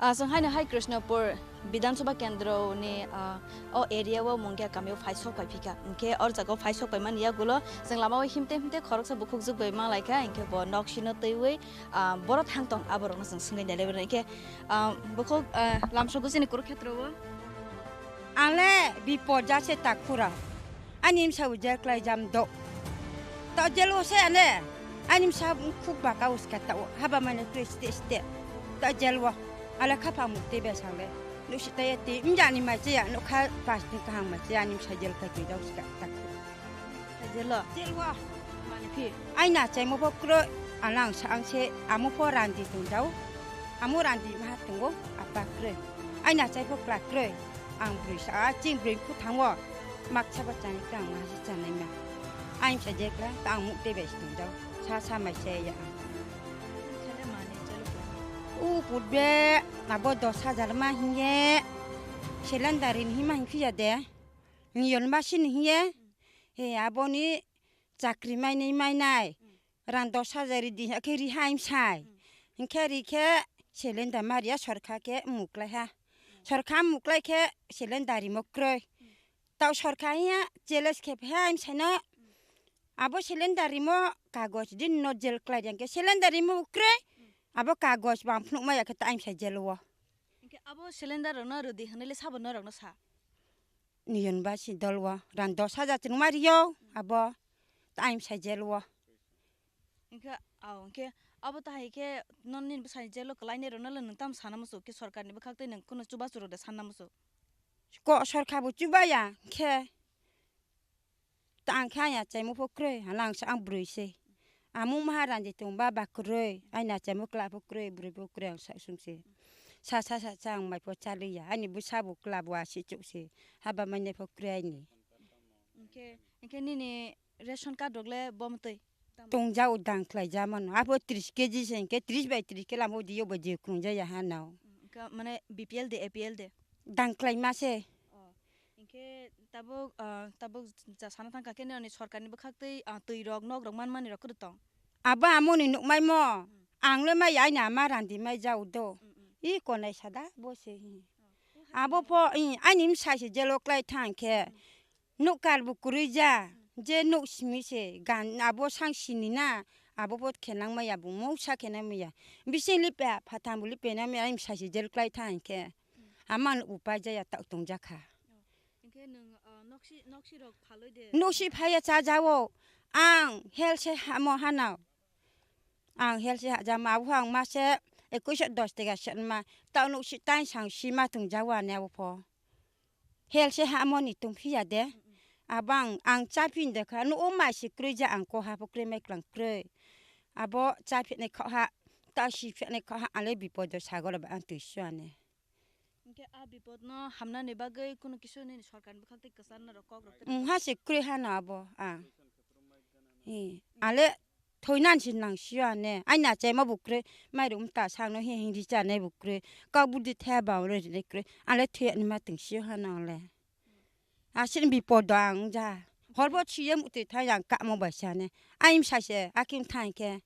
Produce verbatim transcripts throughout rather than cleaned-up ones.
Ah, chwng haino hai Krishnapur Bidhan Sabha Kendro ni, ah, o area o Mungia kami o phai sok pai phika. Hinkhe o jaga o phai sok pai mani yagulo chwng lama o himte himte khoroksa bukhukjwk bai manglai kha, hinkhe bo nok sino twiwi, ah, boro thang tong aborokno chwng swngwi nailai mano. Hinkhe, ah, bukhuk, ah, lamsok gusini Kurukhetro o. Ang le bipor ja se ta khura. Ani msa bo jel klai jam do. Ta jel o se ane. Ani msa khuk baka uska ta o. Haba mane tu ste ste. Ta jel o. Ala khapang muk te besang le. Nu si ta ye ti. Mja ni ma che ya. Nu kha pas ni kahang ma che ya. Ani msa jel klai tu ja uska ta khura. Jelo. Jelo. Mani phi. Ai na chai mo pho kroi. Alang sa ang se amo pho randi tong jau. Amo randi ma tongo apa kroi. Ai na chai pho kla kroi. Ang broi sa a ching broi phu thango. Mak sa ba chani kang ma si chanai ma. Ai sa je kla ta ang muk te bai tong jau. Sa sa mai se ya. Chale mani chalo. U put be abo dos hajar ma hinge. Selendari ni hima hin phi ya de. Niyon ba sini hiye. He aboni chakri mainai mainai. Rang dos hajar ri di hakhe ri haim sai. Hinkhe ri khe selenda maria sorkha khe muklai ha. Sorkha muklai khe selenda rimo kroi. Tau sorkha hiya challenge khe phe haim sai no. Abo selenda rimo kagoj din no jel klai yang khe selenda rimo kroi. Abo kagoj bang phunuk maya khe ta aim sai jel wo. Hinkhe abo selenda rok no rwdi hwnwi le sabo norok no sa. Niyon ba si dol wo rang dos hajar chwng ma rio abo time sa jel wo. Hinkhe, aw, hinkhe abo tahai khe non nini bwsani jelo kwlainai rwna le nwng tamo sana muchuk khe sorkarni bwkhak tei nwng kunu chubachu rwde sanna muchuk? Ko sorkar bo chubaya khe ta ang khe aya chaimo pho kwrwi hala ang sa ang bwrwi se. Amung maharani tong ba ba kwrwi, aina chaimo kwla pho kwrwi, bwrwi pho kwrwi ang sa sung se. Sa sa sa sa ang mai pho chaliya, ani bwsa bo kwla bo asi chuk se. Haba manya pho kwrwi aini. Hinkhe, hinkhe nini ration card rok le bo mwtwi? Tongja o dang khlai ja mano. Abo tris keji se hinkhe tris bai tris khe lamo diyo bo je khung ja ya ha nao. Hinkhe mane B P L de, A P L de? Dang khlai ma se. Oh, hinkhe tabuk, ah, tabuk ja sana thangkha khe nini sorkarni bwkhak twi, ah, twi rok, nok rok man mani rok kwrwi tong? Abo amoni nukmai mo. Hmm. Ang le mai aina ma randi mai ja o do. Hmm, hmm. I konai sada bo se hi. Oh. Abo pho, i, ani msa se jelo klai thang khe. Hmm. Nuk kar bo kwrwi ja, je nuk simi se gan abo sang sini na, abo bo khe nang maya bo mungsa khe nang maya. Bising lipe phatham bo lipe nang maya, aim sa se jel klai tha hinkhe. Ama nuk bo pai ja ya tak tong ja kha. Hinkhe nwng, ah, noksi, noksi rok phalwi de? Noksi phaiya cha jao. Ang hel se hamo hanao. Ang hel se ha jama abo ang mase ekuish dos tega se ma. Tak noksi tain sang sima tong jao ane abo pho. Hel se ha moni tong phiya de. Mm, mm. Abang ang cha phin de kha, no o mai se kroi ja ang ko ha pho kroi mai klang kroi. Abo cha phin ne kha ha, ta si phin ne kha ha, ale bipod o sagor ba ang twi swane. Hinkhe a bipod no hamnani bagwi kunu kisu nini sorkar ni bwkhak tei kwchar norok kok rok tei. Mm, ha se kroi ha no abo ang. Hi, ale thoinan si nang sio ane. Aina chema bukroi, mairum ta sangno hi hindi chane bukroi. Kau budi the ba ore ne kroi. Ale thoi ani ma tong sio hana ole. Asin bipod ang ja. Horbo chiye muti tha yang ka mo bai sane. Aim sa se akim thang ke.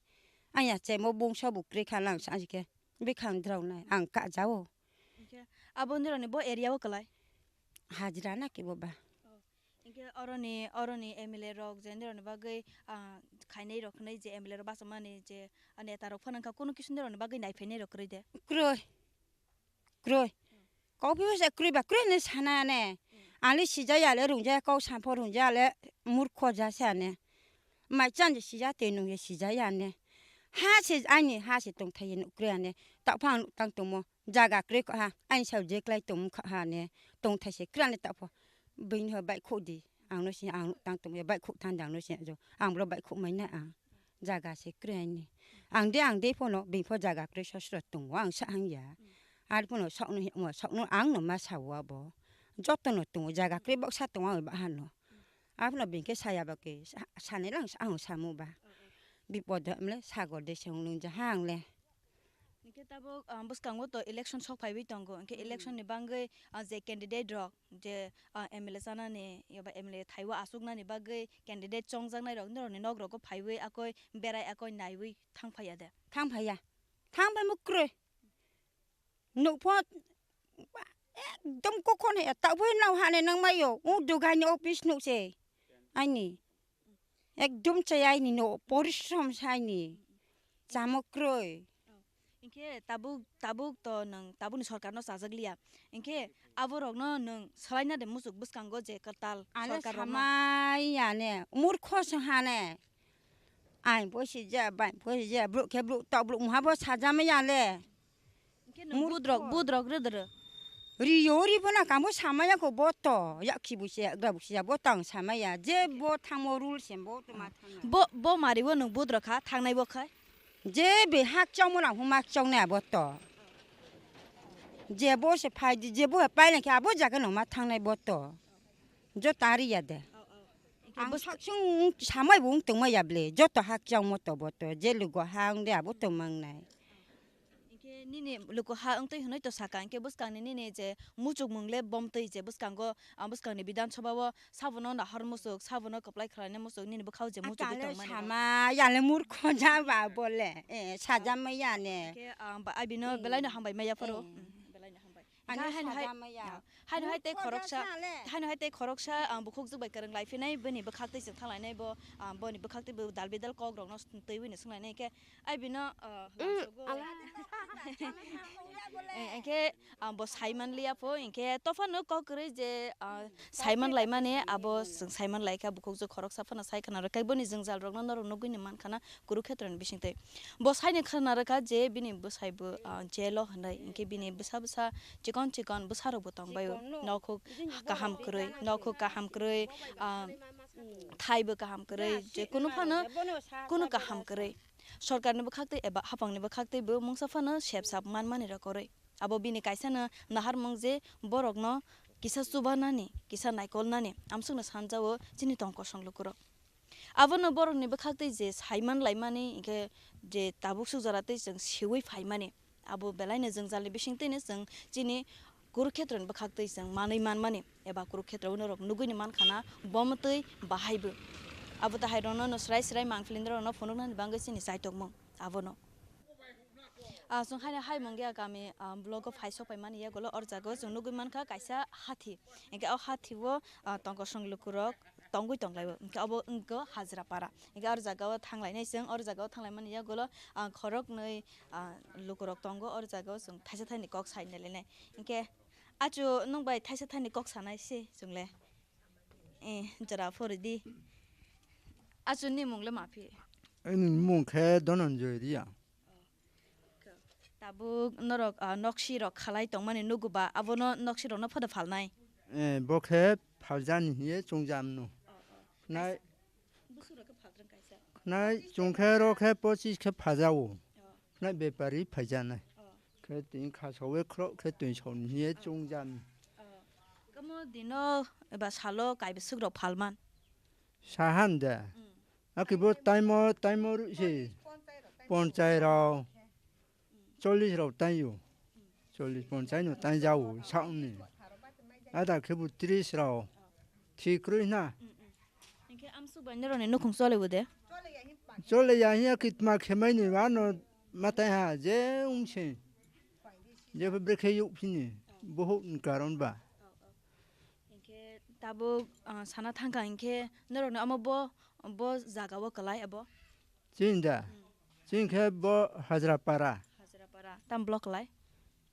Aya chemo bungso bukroi kha lang sa ke. Bikhang drau nai ang ka jao. Hinkhe abo nironi bo area o kwlai? Hajira na ke bo ba. Oh. Hinkhe oroni, oroni M L A rok je nironi bagwi, ah, khainai rok hwnwi je M L A rok bachomani je, ah, neta rok phano wngkha, kunu kisu nironi bagwi naiphainai rok kwrwi de? Kwrwi. Kwrwi. Kok phiyasa kwrwi ba kwrwi hinwi sana ne. Hmm. Ani sijaya le rungjaya kok sampho rungjaya le murkho jasa ne. Mai chan je sija tei nung je sijaya ne. Ha se ani ha se tongthai nuk kwrwi ane. Tokphang nuk tang tongmo. Jaga kwrwi kha, ani sao je klai tong kha ha ne, tongthai se kwrani ta pho. Bini ho baihkhouh di, ang no sini ang tang tong ya, baihkhouh than di ang no sini jo, ang bolo baihkhouh mai na ang. Jaga se kwrwi ani. Ang de, ang de phono, bini pho jaga kwrwi sosro tongo, ang sa hang ya. Ar phono sok no himo, sok no ang no ma sao abo. Joto no tongo, jaga kwrwi baksa tongo ang ba hano. Ar phono bini khe saya ba khe, sa-, sanai lang ang samo ba. Bipod hamle sagor de se wng nung ja ha ang le. Hinkhe tabuk, ah, bwskango to election sok phaiwi tongo. Hinkhe Hmm. election ni bangwi, ah, je candidate rok, je, ah, M L A chanani, eba M L A thaiwi achuknani bagwi candidate chongjaknai rok, norokni nok rogo phaiwi akoi berai akoi naiwi thang phaiya de? Thang phaiya. Thang phai mukrwi. Nukpho ekdom kokhon he tabui nang hane nang mayo. U dugai ni office nuk se. Aini. Ekdom chai aini no porishrom saini. Chamo kroi. Hinkhe tabuk, tabuk to nwng tabukni sorkarno chajak liya. Hinkhe aborokno nwng swlaina de muchuk bwskango je kwtal Ano sorkarrokno. Samai ya ne, murkho se hane. Ai bo se je, bai bo se je, bruk khe bruk tok bruk muha bo sajama ya le. Hinkhe nwng murkho. Budrok, budrok rwdwrw. Riyo ri bo na kamo samaya kho bo to, yak khi bo se, yak da bo se, bo tang samaya, je bo thangmo rule se bo to ma thangna. Bo, bo mari bo nwng budrok kha, thangnai bo khai. Je be hak chongmo nang huma chongnai abo to. Je bo se phai di, je bo he painai khe abo jaga no ma thangnai bo to. Joto ari ya de. Ang bwswk- saksung samai bo wng tongma ya ble, joto hak chongmo to bo to, je lugo ha wng de abo to mangnai. Hinkhe nini lugo ha wng twi hwnwi to saka, hinkhe bwskangni nini je muchukmung le bomtwi je bwskango, ah, bwskangni Bidhan Sabha o Sabono nahar muchuk, sabono kwplai khlainai muchuk, nini bwkhao je muchugwi tongmani rok. Sama, yale murkho ja ba bole. Eh, sajama yane. Khe, ah, ba, abino belaino hambai maya pharo. Eh. Mm, belaino hambai. Ani kha haino hai, sajama ya. Ah, haino hai tei murkho khoroksa, ja sa le. Haino hai tei khoroksa, ah, bukhuk jwk bai kwrwng lai phinai, bini bwkhak tei chwng thang lainai bo, ah, boni bwkhak tei bo dal bidal kok rokno twiwi no swng lainai khe, abino, ah, mm, lamsogo. Ala. Eh, hinkhe, ah, bo saiman liya pho, hinkhe tophano kok kwrwi je, ah, saiman laimani abo chwng saiman laikha, bukhukjwk khoroksa phano sai khna rwkha, boni jwngjal rokno norok nugwi ni mankha na Kurukshetroni bisingtwi. Bo saini khna rwkha je bini bwsai bo, ah, jail o hwnwi, hinkhe bini bwsa bwsa chikon chikon bwsa rok bo tongbai o, nokhuk kaham kwrwi, nokhuk kaham kwrwi, ah, thai bo kaham kwrwi, je kunu phano kunu kaham kwrwi. Sorkarni bwkhaktwi eba haphangni bwkhaktwi bo mungsa phano sep sap manmani rok kwrwi. Abo bini kaisano naharmung je borokno kisa chubanani, kisa naikolnani amsukno sanjao chini tong kosong lukurok. Abono borokni bwkhaktwi je saiman laimani, hinkhe je tabuk suk jora tei chwng siui phaimani, abo belaino jwngjalni bisingtwino chwng chini Kurukhetroni bwkhaktwi chwng manwi manmani eba Kurukhetroni norok nugwini mankha na bomtwi bahaibo. Abo tahairokno no srai srai mangpili norokno phunuknani bagwi chini chaitokmung abono. Ah, chwng haino hai Mungia kami, ah, blogo phai sok paimani yagulo or jago chwng nugwi mankha kaisa hathi. Hinkhe o hathi o, ah, tongkosong lukurok tongwi tonglaio. Hinkhe obo wngkha Hajrapara. Hinkhe or jagao thanglainai chwng, or jagao thanglaimani yagulo, ah, khoroknwi, ah, lukurok tongo, or jagao chwng thaisa thaini kok sai nailainai. Hinkhe achu nwng bai thaisa thaini kok sanai se chwngle. Eh, jora phori di. Achu ni mung le ma phi? Ani mung khe Dhananjoy Reang. Tabuk norok, ah, noksi rok khalai tongmani nugo ba, abono noksi rokno phodo phalnai? Eh, bo khe phaljani hiye chungjamno. Oh, oh. Nai. Kaisa. Busuk rok khe phaltrang kaisa. Nai chung khe ro khe pochis khe phaljao. Oh. Nai bepari phaijanai. Oh. Khe twi khasawi khro khe twi sauni hiye chungjam. Oh. Kamo dino eba salo kai busuk rok phalman? Sahan de. Mm. Aki bo taimo, taimo ru si. Ponchai rok. Chollis rok taio. Chollis ponchai no tai jao sauni. Ada khe bo tris rok. Thik rwi na. Mm, mm. Hinkhe amsuk bai norokni nukhung cholibo de? Chole ya hiya kitma khemaini ano matai ha je ungse. Je brekhe yuk phini. Bohuk ni karon ba. Oh, oh. Hinkhe tabuk, ah, sana thangkha hinkhe norokni omo bo, bo jaga o kwlai abo? Chini da? Hmm. Chini khe bo Hajrapara. Hajrapara. Tam block kwlai?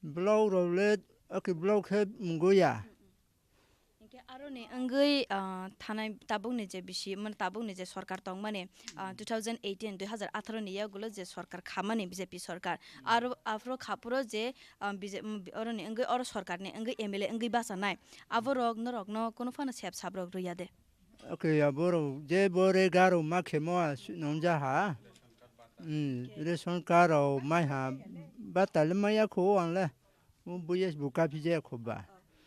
Block rok le, okay, block khe munggo ya. Hmm, hmm. Hinkhe aroni wngwi, ah, thanai tabukni je bisi, mane tabukni je sorkar tongmani, ah, two thousand eighteen, dui hazar atharo ni yagulo je sorkar khamani B J P sorkar. Hmm. Aro aphuru khaphuru je, ah, B J, mm, oroni wngwi oro sorkarni wngwi M L A wngwi bachanai. Aborok norokno kunu phano sep saprok rwya de? Okay, ya borok je bore garo ma khemo a si-, nongja ha. Hmm, ration card rok mai ha, batale maya kho ang le. Mo buya bo kapi jaya kho ba.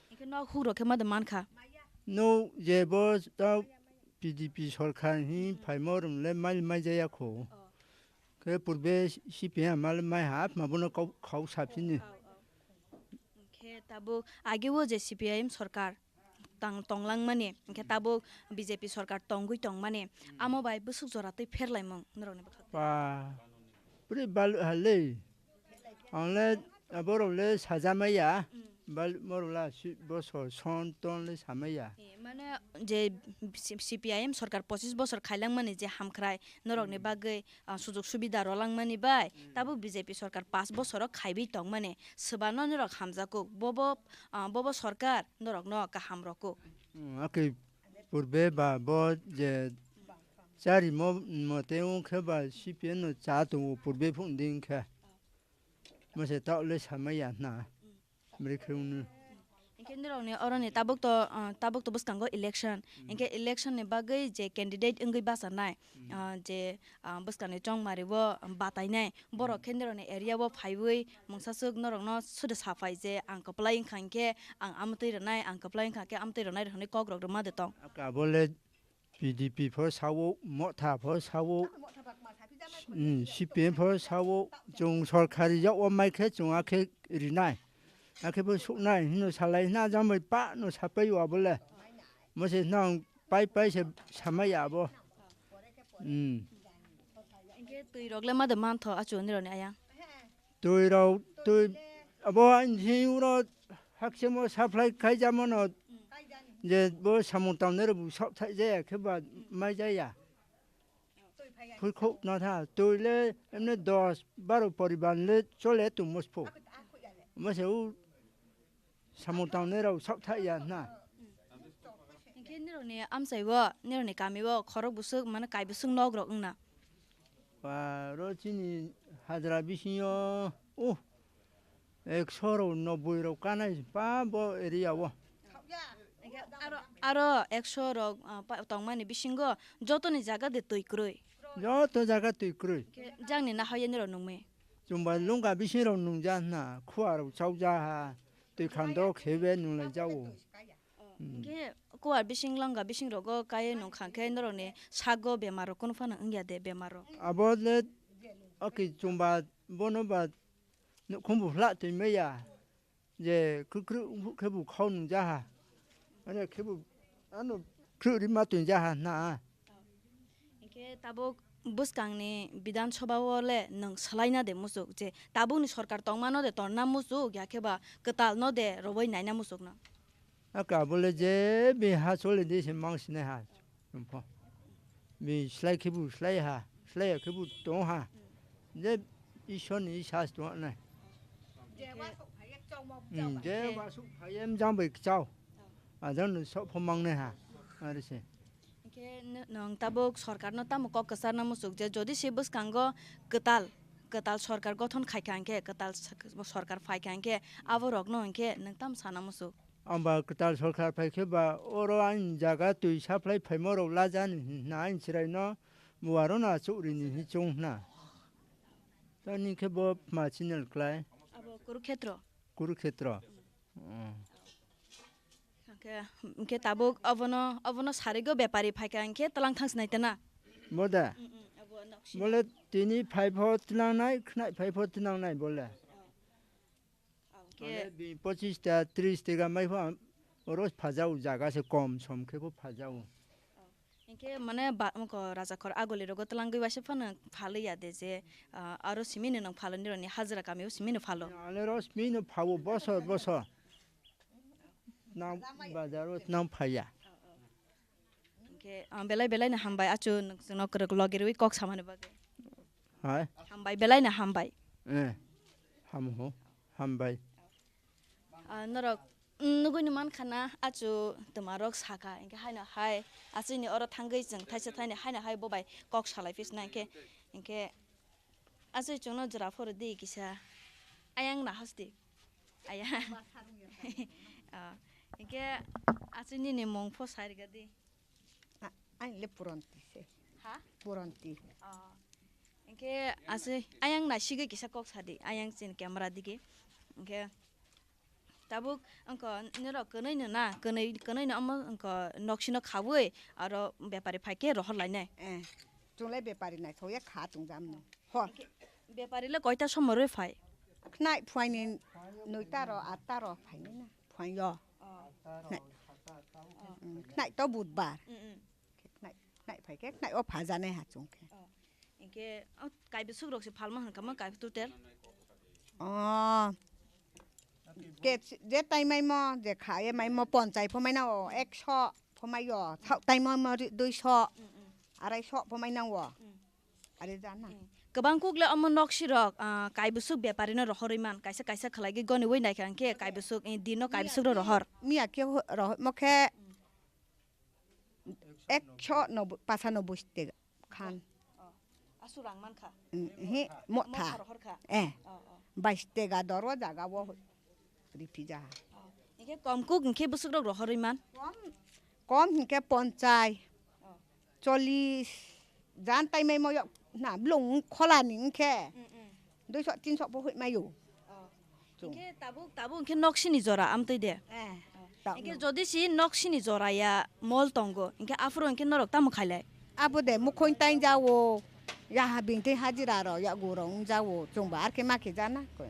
Hinkhe nok huk rok khe ma de mankha? No je bo ta P D P sorkar hi phaimo rwng le mai mai jaya kho. Khe purbe C P M mal mai ha, ma bono kau, khau sapsini. Khe tabuk age o je C P I M sorkar tang tonglangmani, hinkhe tabuk B J P sorkar tongwi tongmani, amo bai bwswk jora twi pherlaimung norokni bwkhak? Ba, puri balu halei. Ang le Aborok le sajamaya, Mm. bal-, morok la si-, bosor son ton le samaya. Eh, mane je C-, C P I M sarkar pochis bosor khailangmani je hamkhrai norokni Mm. bagwi, ah, sujog subida rolangmani bai, Mm. tabuk B J P sarkar paanch bosoro khaiwi tongmani, swbano norok hamjakuk, bobo, ah, bobo sarkar norokno kaham rokuk. Mm, akhe purbe ba bo je charimo mote wngkhe ba C P M no cha tongo purbe phung di wngkhe. Mase ta le samaya hna. Bwrwi khe wngno. Hinkhe nirokni oroni tabuk to, ah, tabuk to bwskango election. Mm. Hinkhe election ni bagwi je candidate wngwi bachanai, Mm. ah, je, ah, bwskangni chongmari o batainai, borok Mm. khe nirokni area o phaiwi mungsaswk norokno soda saphai je ang kwplai wngkha hinkhe ang amtwi rwnai, ang kwplai wngkha khe amtwi rwnai hwnwi kok rok rwma de tong. Aka bo le P D P pho sao, Motha pho sao, mm, C P M pho sao, chwng sorkari yago mai khe chwng akhe rinai, akhe bo suknai hino salai hina jang bai pa no sapai o abo le. Mo se hwnang pai pai se samai ya abo. Mm. Hinkhe twi rok le ma de mantho achu nirokni ayang. Twi rok, twi abo ang hini uro haksemo supply khaijamo no je bo samung tangnai rok bo sok thai jaya khe ba mai jaya. Phuikhok no tha, twi le emne dos baro poribar le chole tongmo sipho. Mo se u samung tangnai rok sok thai ya hna. Hinkhe nirokni amchai o, nirokni kami o khorok bwswk mane kai bwswk nok rok wngna. Ba, ro chini hajra bisingo, uh, ekso rok noboi rok kanai pa bo area o. Hinkhe aro, aro ekso rok, ah, pa-, tongmani bisingo jotoni jaga de twi kwrwi. Joto jaga twi kwrwi. Hinkhe jangni nahaya nirok nungmi. Chwngba lungka bising rok nungja hna, khua rok chaukja ha, twi khando khebe nunglai jao. Oh, Mm. Hinkhe kuwar bising longga bising rogo kaiwi nung kha khe norokni sago bemar rok kunu phano wngya de bemar rok? Abo le aki chumba bono ba nukhung bo hla twi maya je kwkrwi wngkhe bo khau nung jaha. Are khe bo ano kwrwi ma twi jaha hna. Hinkhe tabuk bwskangni Bidhan Sabha o le nwng swlaina de muchuk je tabukni sorkar tongmano de torna muchuk ya khe ba kwtal no de rwui naina muchuk no? Aka bole je bi ha chole de se mang sinai ha. Chwngpho. Bi slai khe bu slai ha, slai ya khe bu tong ha. Je Ishwar ni sas tong nai. Hmm, je wasuk phai em jang bai kchao. Ajang no sok pho mang nai ha. Are se. Hinkhe n-, nwng tabuk sorkarno tamo kok kwcharna muchuk je jodi se bwskango kwtal, kwtal sorkar gothon khaikha hinkhe, kwtal sak-, sorkar phaikha hinkhe, aborokno hinkhe nwng tamo sana muchuk? Ang ba kwtal sorkar phaikhe ba oro ang jaga twi supply phaima rok lajani hwnna ang chwraino buaro no achuk rini hi chong hwna. Tani khe bo ma channel klai. Abo Kurukhetro? Kurukhetro. Mm. Hwnkhe, hwnkhe tabuk obono, obono sarigo bepari phaikha hwnkhe twlang thang sinai tena? Bo da? Mm, mm, abo nok sina. Bole tini phai pho twnang nai, khnai phai pho twnang nai bole. Oh. Oh, hwnkhe mane bi pochis ta, tris ta mai pho oro phajao, jaga se kom som khe pho phajao. Oh. Hinkhe mane ba, wngkha rajakhor agoli rogo twlangwi waisa phano phalwi ya de je, ah, aro simi no nwng phalo nironi hajra kami o simi no phalo. Ale ro simi no phao bosor bosor. Nang bazar o nang phaya. Hinkhe, ah, belai belai no hambai achu nwng chwngno kwrwk logi rwi kok samani bagwi. Hai. Hambai belai no hambai. Eh. Ham ho. Hambai. Ah, norok, mm, nugui ni mankha na, achu twma rok saka, hinkhe haino hai, achini oro thangwi chwng thaisa thaini haino hai bo bai kok salai phisna, hinkhe, hinkhe achwi chwngno jora phoro di kisa, ayang na hosti, aya. Ah, hinkhe achwi nini mung pho sai rwgadi. A-, ani le Puranti se. Ha? Puranti. Oh. Hinkhe aswk ayang naisigwi kisa kok sadi, ayang chini camera digi. Hinkhe tabuk wngkha norok kwnwi no na, kwnwi, kwnwi no omo wngkha noksino khaui aro bepari phaikhe rohor lainai. Eh, chwng le bepari naithok ya kha chwng jam no. Hor. Hinkhe bepari le koita somoi rwi phai? Khnai phuaini noita ro, atta ro phainai na. Phuaio. Oh. Khnai. Oh. Mm, khnai to budbar. Mm, mm. Khe khnai, khnai phai khe khnai o phajanai ha chwng khe. Oh. Hinkhe, oh, kaibo sukrok se phalma hwn kha ma kaibo total? Oh, Ke je tai maimo, je kha ye maimo ponchai pho mai nao, ekso pho mai yo, thau tai maimo ri-, duiso, araiso pho mai nao. Are jana. Kwbang kuk le omo nok sirok, ah, kaibwswk bepari no rohorwi man, kaisa kaisa khlai gwi goni wi naikha hwnkhe kaibwswk, eh, dino kaibwswk ro rohor. Miya khe ho-, rohormo khe ekso nobboi, pachanobboi tega khan. Oh. Asu rang man kha? Mm, hi, motha. Motha rohor kha? Eh. Oh, oh. Bais tega doro jaga o riphi ja. Oh. Hingke kom kuk hingke bwswk rok rohorwi man? Kom, kom hingke ponchai, oh, chollish, jan tai mai moyok na blong khola ni hingke. Mm, mm. Duiso tinso bo hoi mayo. Oh. Chung. Hingke tabuk, tabuk hingke nok sini jora amtwi de. Eh, oh. Tabuk. Hingke jodi si nok sini jora ya mol tongo, hingke aphuru hingke norok tamo khailai? Abo de mukhung tain jawo, yaha bingtwi hajira ro yago ro wng jawo, chungba arkhe ma khe jana koi.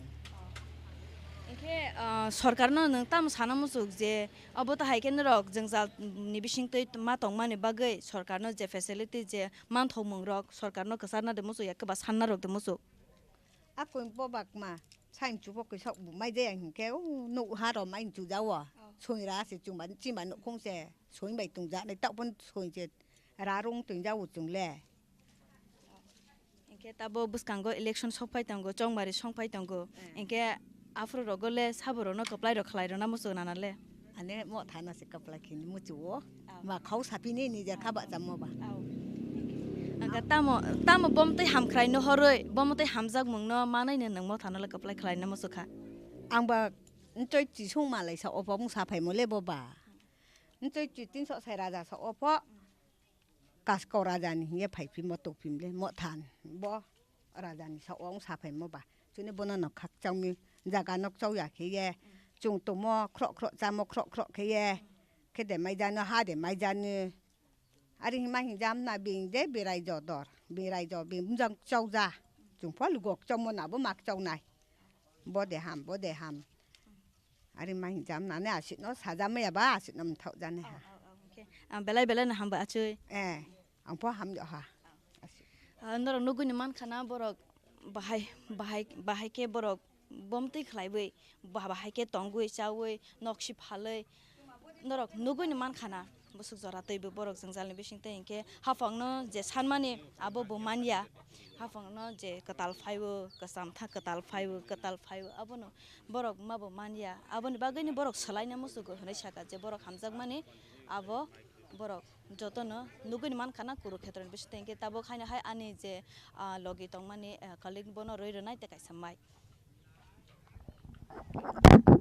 Hingke, ah, sorkarno nwng tamo sana muchuk je abo to hai khe norok jwngjal ni bisingtwi ma tongmani bagwi sorkarno je facility je manthokmung rok sorkarno kwcharna de muchuk ya kwba sanna rok de muchuk? A koi bo bakma, saimchu bo kisa bu mai jaya hinkhe, o nuk ha ro mai chu jawo. Oh. Soira se chuma, chima nukhung se, soi bai tungja nai, tak pon soi se ra rung tungja o chung le. Hinkhe tabo bwskango election sok phai tongo, chongmari song phai tongo. Eh. Hinkhe aphuru rogo le sabo rono kwplai rok khlai rona muchung nana le. Ane mo thana se kwplai khini muchuo. Au. Ma khau sapini nijer kha ba chammo ba. Au. Angka tamo, tamo bom twi hamkhrai no horoi, bom twi hamjak mung no manai no nang mo thana le kwplai khlai no muchukha. Ang ba ntoi chisung malai sa opo mung sa phai mo le bo ba. Ntoi chi tin so sai raja sa opo. Kasko raja ni hiye phai phi mo tok phim le mo than bo. Raja ni sa ong sa phai mo ba. Chini bono no khak chang mi jaga nok chau ya khe ye. Chung tomo khro khro chamo khro khro khe ye. Khe de mai jani ha de mai jani. Ari hima hi jam na bing de birai jo dor. Birai jo bing jang chau ja. Chung pho lugok chau mo na bo mak chau nai. Bo de ham, bo de ham. Ari ma hing jam nani aswk no sajam ya ba aswk no mthok jani ha. Au, au, au, hingke, ah, belai belai no hambai achoi. Eh, ang pho hamjak ha. Aswk. Ah, norok nugui ni mankha na borok bahai, bahai, bahai khe borok bom twi khlaiwi, bah-, bahai khe tongwi chawi, nok si phalwi norok nugui ni mankha na. Bwswk jora twi bo borok jwngjal ni bising twi hinkhe haphang no je sanmani abo bo manya. Haphang no je kwtal phaiwi, kwcham tha kwtal phaiwi, kwtal phaiwi abono borok ma bo manya. Aboni bagwi ni borok swlai na muchungo hinwi saka je borok hamjakmani abo borok jotono nugui ni mankha na Kurukhetroni bising twi hinkhe tabuk haino hai ani je, ah, logi tongmani, ah, colleague bono rwi rwnai tei kaisa mai.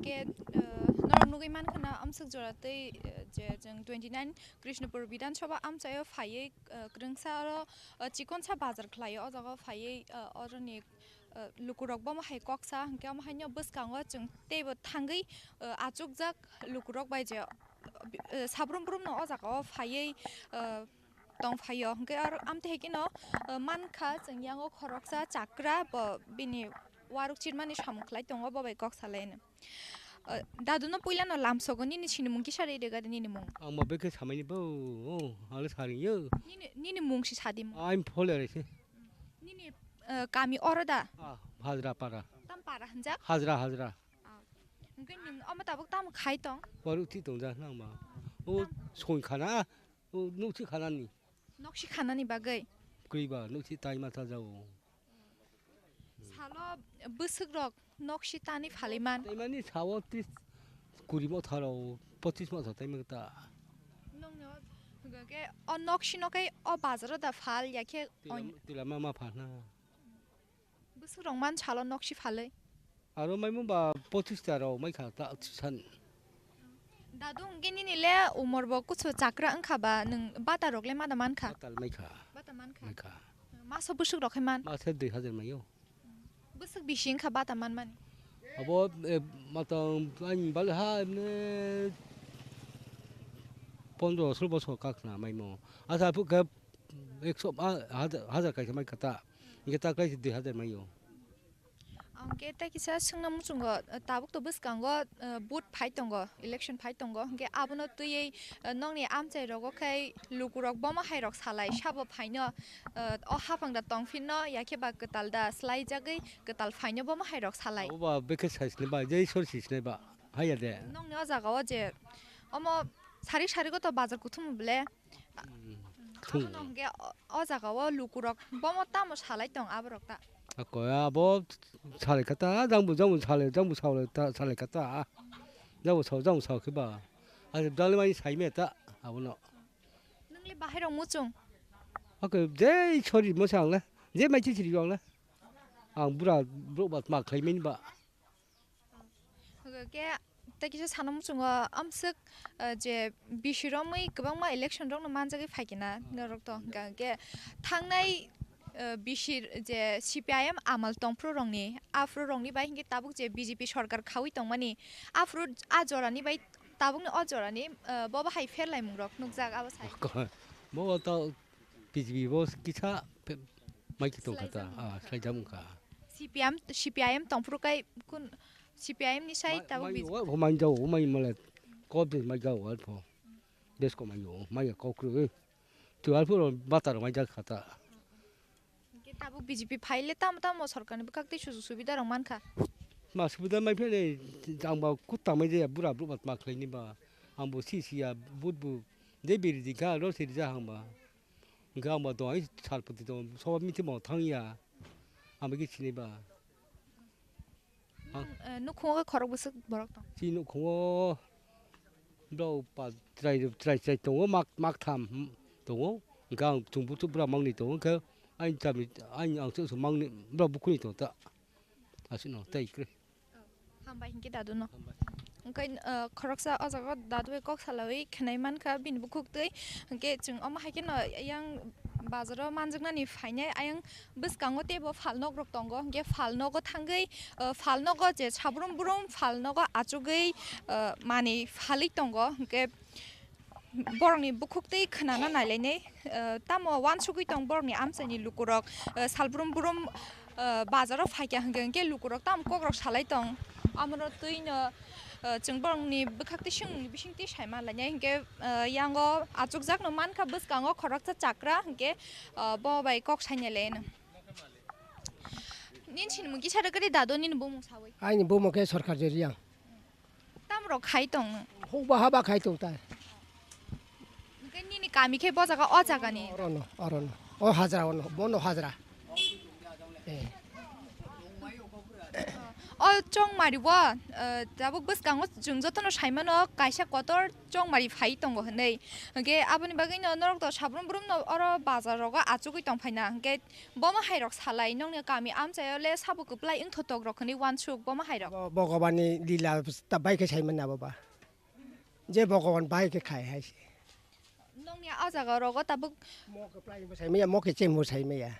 Ke, eh, norok nugui mankha na amswk jora tei, eh, je jwng twenty nine Krishnapur Bidhan Sabha amchaio phaiwi, eh, kwrwngsa oro, eh, chikonsa bazar khlaio, o jaga o phaiwi, eh, oroni, eh, lukurok bomo hai kok sa, hinkhe omo haino bwskango chwng teibo thangwi, eh, achukjak lukurok bai je, eh, sabrum brum no o jaga o phaiwi, eh, tong phaio. Hwnkhe aro amtwi hai kheno, uh, mankha chwng yango khoroksa chakra bo bini waruk chirmani samung khlai tongo, bo bai kok salaino. Uh, dadu no puila no lamsogo, nini sinimung kisa rw rwgadi nini mung. Ang ma bekhe samaini bo, oh, ang le saringyo. Nini, nini mung si sadi mung. I'm Phole Raise. Nini, uh, kami oro da? Ah, Hajra Para. Tam para hwnjak? Hajra, Hajra. Ah. Hwnkhe nwng omo tabuk tamo khai tong? Waruk thi tongjak nang ma. O soi khana. O nukthi khanani. Nokshi khanani bagwi? Kwrwi ba nukthi tai ma ta jao. Salo bwswk rok nokshi tani phalwi man? Tai mani sao tris kuri mo tharo, pochis mo tharo tai ma ta. Nongno hwnkhe o nokshi no kai o bazaro da phal ya khe? Tila, tila ma ma phana. Bwswk rok man salo nokshi phalwi? Aro maimo ba pochis ta rok mai kha ta san. Dadu hwnkhe nini le umor bo kuchu chakra wngkha ba, nwng bata rok le ma da man kha? Bata le mai kha. Bata man kha? Mai kha. Maso bwswk rok khe man? Maso dui hajar maio. Bwswk bisi wngkha bata man mani? Abo, eh, matang ani bal ha emne pondro solo bosor kakhna maimo. Asa phu khe ekso, ah, hajar, hajar kaisa mai kha ta. Hingke ta kaisa dui hajar maio. Ah, Hwnkhe tei kisa swngna muchungo, tabuk to bwskango, eh, vote phai tongo, election phai tongo. Hwnkhe abono twiwi, eh, nokni amchai rogo khai lukurok bomo hai rok salai sabo phaino, eh, o haphang da tongphinno yakhe ba kwtal da swlaijagwi kwtal phaino bomo hai rok salai. Abo ba bekhe sai sinai ba, jei sor si sinai ba, haiya de. Nokni o jaga o je omo sarik sarik o to bazar kuthum bole. Hmm. Abono hwnkhe o, o jaga o lukurok bomo tamo salai tong aborok ta. Ako abo salai kha ta, jangbo, jangbo salai, jangbo salai ta, salai kha ta. Jangbo sao, jangbo sao khe ba. Ani dali mai sai me ta, abono. Nungli bahai rok muchung? Ako jei sori mo sa ang le, je mai chi chiri ang le. Ang bura bro bat ma khlai mani ba. Hwnkhe tei kisa sana muchungo amswk, eh, je bisi romwi kwbangma election rokno manjagwi phaikhe na norok to hwnkha hwnkhe thangnai, eh, bisi je C P I M amal tongphuru rokni aphuru rokni bai hwnkhe tabuk je B J P sorkar khaui tongmani aphuru a jorani bai tabukni o jorani, eh, bo bahai pherlaimung rok nukjak abo sai. Bo to B J P bo kisa pe-, mai khe tongkha ta, swlaijak wngkha. Ah, swlaijak wngkha. C P M, C P I M tongphuru kai kun C P I M ni sai tabuk mai B J P. Mai, mai jago, mai male kop de mai jago alpho. Desko mai yo, mai ya kok ru. Tu alpho ro bata ro mai jak kha ta. Hwnkhe tabuk B J P phai le tamo tamo sorkar ni bwkhak tei sujuk subida rok mankha. Ma subida mai phele jang ba kut tang mai jaya bura bru bat ma khlai ni ba. Ang bo si si ya but bu de biri di kha ro si ri ja hang ba. Hwnkhe ang bo dong ai sar phuti tong soba mithi bo thang ya. Ang bo khe sinai ba. Ang, eh, nukhungo khe khorok bwswk borok tong? Chini nukhungo borok pa chwrai, chwrai, chwrai tongo, mak, mak tham, hmm, tongo. Hwnkhe ang chwng buchuk bura mangni tongo, hwnkhe ayang chami, ayang ang chwngsaha mangni borok bukhuni tongo ta. Aswkno tei kwrwi. Hambai hinkhe dadu no. Hambai. Hwnkhe, eh, khoroksa o jaga o dadu bai kok salawi khwnai mankha bini bukhuk twi. Hwnkhe chwng omo hai kheno yang bazaro manjaknani phainai ayang bwskango teibo phalnokrok tongo. Hwnkhe phalnogo thangwi, eh, phalnogo je sabrum brum phalnogo achugwi, eh, manwi phalwi tongo. Hwnkhe borokni bukhuk twi khwnana nailainai, eh, tamo uansugwi tong borokni amchaini lukurok, eh, salbrum brum, eh, bazaro phaikha hwnkhe hwnkhe lukurok tamo kokrok salai tong. Amoro twino, eh, chwng borokni bwkhak twi swngni bisingtwi sai manlainai hwnkhe, eh, yango achukjakno mankha bwskango khoroksa chakra hwnkhe, eh, bo bai kok sainailaino. Nini sinimung kisa rwgwdi dadu nini bumung sawi. Aini bumung khe Sorkar Joriang. Tamrok khai tong nw? Hukba haba khai tong ta. Hwnkhe nini kami khe bo jaga o jaga ni? Orono, orono. O hajra ono, bono hajra. Eh. O chongmari o, eh, tabuk bwskango chwng jotono saimano kaisa kotor chongmari phai tongo hwnwi. Hwnkhe aboni bagwino norok to sabrum brum no oro bazar rogo achugwi tong phaina. Hwnkhe bomo hai rok salai nokni kami amchaio le sabo kwplai wngthotok rok hwnwi uansuk bomo hai rok. Bo-, Bhagabani lila ta bai khe saimani abo ba. Je Bhagaban bai khe khai hai se. Nokni o jaga rogo tabuk. Mo kwplai bo saimaya, mo khe chemo saimaya.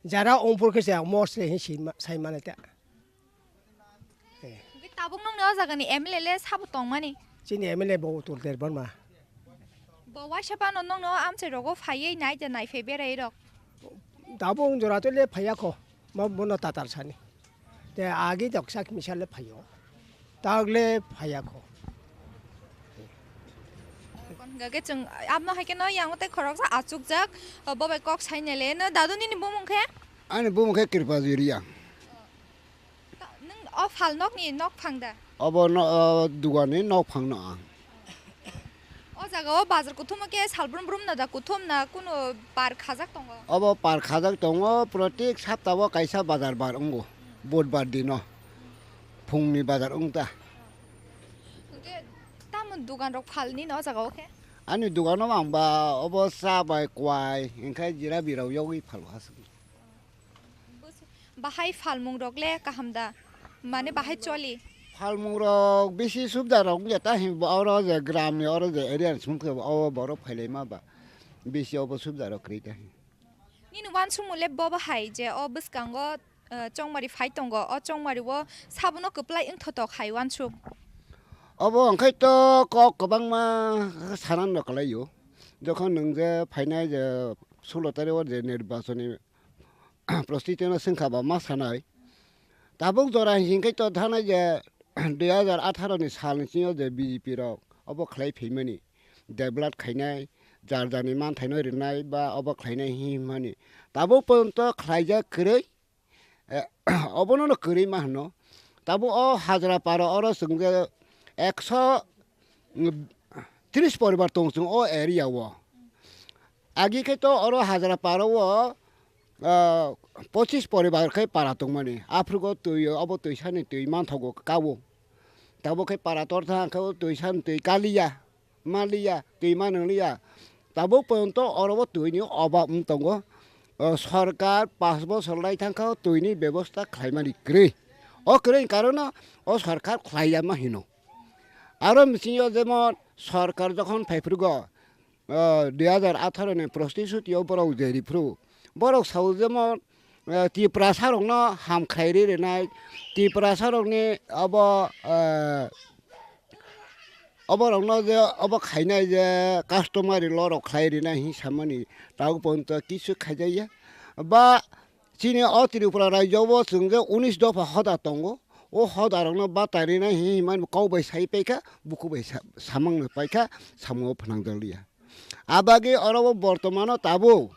Jara ongpor khe se mo se hin sima-, saimani ta. Eh. Hwnkhe tabuk nokni o jagani M L A le sabo tongmani? Chini M L A bo Utul Derbonma. Bo waisa phano nokni o amchai rogo phaiwi nai de nai phai berai rok. Tabuk wng jora to le phaiya kho, mo bono tatar sani. Te agi doksa kisa le phaio. Tagle phaiya kho. Kon hwnkhe chwng abno hai kheno yango tei khoroksa achukjak, bo bai kok sainai le. No dadu nini bumung khe? Ani bumung khe Kripa Juriya. Ta-, nwng o phalnokni nokphang da? Obo no, o, dugani nokphang no ang. O jaga o bazar kuthum o khe salbrum brum no da kuthum na kunu bar khajak tongo? Obo par khajak tongo, protek sapta o kaisa bazar bar wngo, budbar dino phungni bazar wng ta. Hwnkhe tamo dugan rok phalni no o jaga o khe? Ani dugan o ang ba obo cha bai kwai, hwnkhe jira birao yogwi phalo aswk. Bahai phalmung rok le kaham da? Mane bahai choli? Phalmung rok bisi subda rok wngya ta hin bo oro je gram ni oro je area ni song khe o borok phailai ma ba bisi obo subda rok kwrwi ta hin. Nini uansukmung le bo bahai je o bwskango, eh, chongmari phai tongo, o chongmari o sabono kwplai wngthotok hai uansuk? Obo hwnkhe to kok kwbangma sanan rok kwlai o, jokhon nwng je phainai je sulo tarik o je nirbachoni Prostitute no swngkha ba ma sanai. Tabuk jora hinkhe to thanai je dui hajar atharo ni sal ni simi o je B J P rok obo khlai phaimani, develop khainai, jar jarni manthaino rinai ba obo khlainai hinmani. Tabuk porjonto khlaijak kwrwi, eh, obono no kwrwi ma hwno. Tabuk o Hajrapara oro chwng je ekso tris poribar tong chwng o area o. Agi khe to oro Hajrapara o, ah, pochis poribar khe para tongmani. Aphrugo twi, obo twisani twi manthogo kawo. Tabuk khe para tortha hwnkhe o twisani twi kaliya, maliya, twi manwng liya. Tabuk porjonto oro o twini obab wng tongo. O sorkar panch bosor lai thangkha o twini bebosta khlaimani kwrwi. O kwrwi ni karono o sorkar khlaiya ma hino. Aro bisingo jemon sorkar jokhon phaiphrugo, ah, dui hajar atharo ni protisthuti o borok jeri phru. Borok sao jemon, ah, Tiprasa rokno ham khlai ri rinai, Tiprasa rokni obo, ah, obo rokno je obo khainai je customary law rok khlai rinai hin samani tabuk porjonto kisu khaijakya. Ba chini o Tripura rajyo o chwng je unis dopha hoda tongo, o hoda rokno bata rinai hin himani kok bai sai paikha, bukhuk bai sa-, samung no paikha, samung o phnang jakliya. Abagwi oro o bortomano tabuk,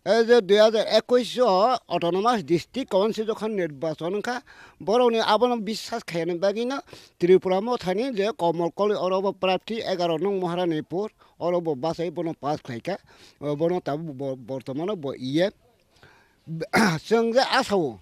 e je dui hajar ekwis o Autonomous District Council jokhon nirbachon wngkha, borokni abono biswas khaiyani bagwino Tripura mothani je Komol Koloi oro bo prarthi egaro nung Maharanipur, oro bo bachai bono pass khlaikha, bono tabuk bo-, bortomano bo iye. Chwng je asao,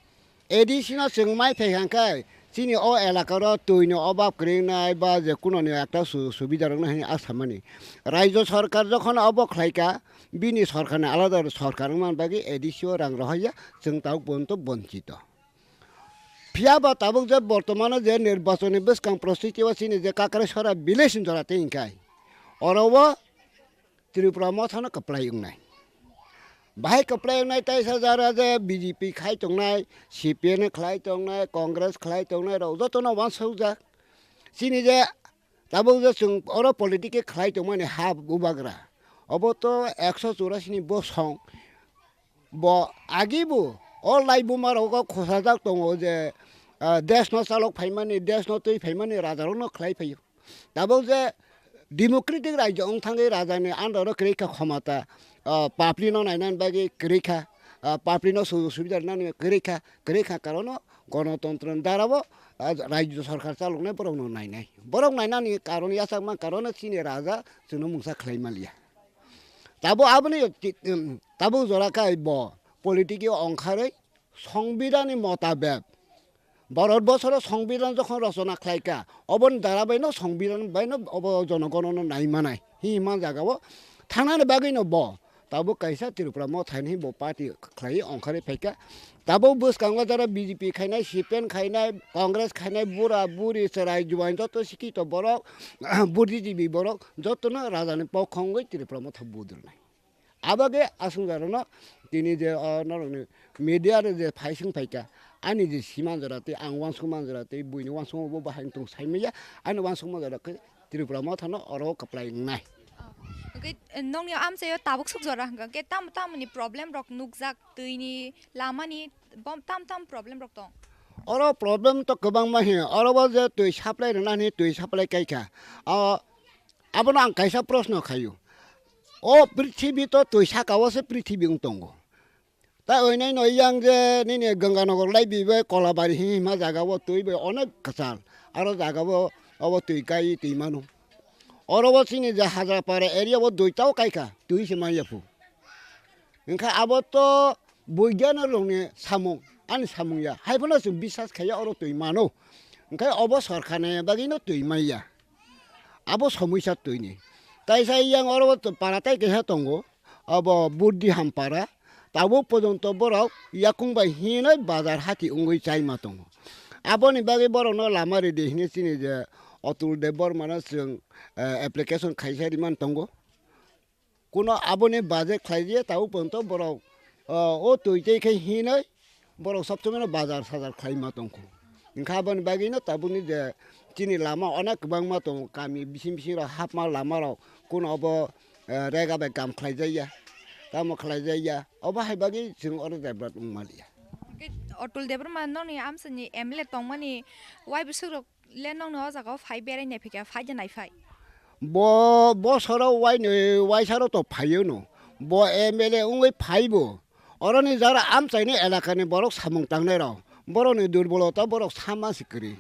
A D C no chwng mai phai hwnkhe, chini o elaka ro twi ni obab kwrwi wngnai ba je kuno ni ekta su-, subida rwknai hwnwi asa mani. Rajyo sorkar jokhon obo khlai kha, bini sorkar ni alada sorkar wngmani bagwi A D C o rang rohorya, chwng tabuk porjonto bonchito. Phiya ba tabuk je bortomano je nirbachon ni bwskang prosthiti o chini je Kakrasora village ni jora tei hwnkhe, oro o Tripura mothano kwplai wngnai. Bahai kwplai wngnai taisa jara je B J P khai tongnai, C P M khlai tongnai, Congress khlai tongnai rok jotono uansukjak. Chini je tabuk je chwng oro politic khe khlai tongmani ha bubagra, obo to ekso churasi ni bosong. Bo agi bo o lai buma rogo khosajak tongo je, ah, desh no chalok phaimani, desh no twi phaimani raja rok no khlai phaio. Tabuk je democratic rajyo wng thangwi raja ni under o kwrwi kha khomata, ah, papli no nainani bagwi kwrwi kha, ah, papli no sujog subida rinani kwrwi kha, kwrwi kha karon o gonotontro ni dara o, ah, rajyo sorkar chaloknai borok no nainai. Borok nainani karon yachakma karon o chini raja chwngno mungsa khlai manliya. Tabuk aboni ti-, um, tabuk jora khe bo politic o ongkharwi songbidan ni motabek Bharat bosoro songbidan jokhon rochona khlai kha, oboni dara baino songbidan baino obo jonogonono nai manai hinma jaga o thangnani bagwino bo tabuk kaisa Tripura mothani bo party khlai ongkharwi phai kha. Tabuk bwskango jara B J P khainai, C P M khainai, Congress khainai, bura buri chwrai juain joto sikito borok, buddhijibi borok jotono rajani pokho wngwi Tripura motha budrwnai. Abagwi aswk jora no tini je o norokni media rok je phai swng phai kha, ani je siman jora tei ang uansuk man jora tei buini uansukma bo bahai wng tong sai manya, ani uansukma jora khe Tripura motha no oro kwplai wngnai. Hwnkhe nokni amchaio tabuk swk jora hwnkha khe tamo tamoni problem rok nukjak, twini, lamani, bom tam tam problem rok tong. Oro problem to kwbangma hi, oro bo je twi supply rwna hwnwi twi supply kai kha. O, abono ang kaisa proshno khaio. O prithibi to twi saka o se prithibi wng tongo. Ta oinai no yang je nini Ganganagar lai bibai Kolabari hima jaga o twi bai onek kwchal. Aro jaga o obo twi kai twi mano. Oro bo chini je Hajrapara area o duita o kai kha, twi se manya phu. Hwnkhe abo to boigyanok rokni samung, ani samung ya. Hai phano chwng biswas khaiya oro twi mano. Hwnkhe obo sorkar ni bagwi no twi manya. Abo somosya twi ni. Taisa yang oro to para tai kaisa tongo. Abo Buddhi Hampara. Tabuk porjonto borok yakung bai hinwi bazar hati wngwi chai ma tongo. Aboni bagwi borokno lama ridi hinwi chini je Atul Debbarma no chwng, eh, application khaisa rimani tongo. Kuno aboni budget khlai di, tabuk porjonto borok, o, o twi tei khe hinwi borok sob somoi no bazar sajar khlai ma tongkho. Hwnkhe aboni bagwi no tabukni je chini lama onek kwbangma tongo, kami bising bising rok hapma lama rok kuno obo, eh, rega bai kam khlai jakya, tamo khlai jakya, obo hai bagwi chwng oro develop wng maliya. Khe Atul Debbarma nokni amchaini M L A tongmani wai bwswk rok le nokni o jaga o phai berai nai phai kha, phai de nai phai. Bo bosoro waini waisa rok to phaio no. Bo M L A wngwi phaibo. Oroni jara amchaini elakani borok samung tangnai rok. Borokni durbolota borok sama si kwrwi.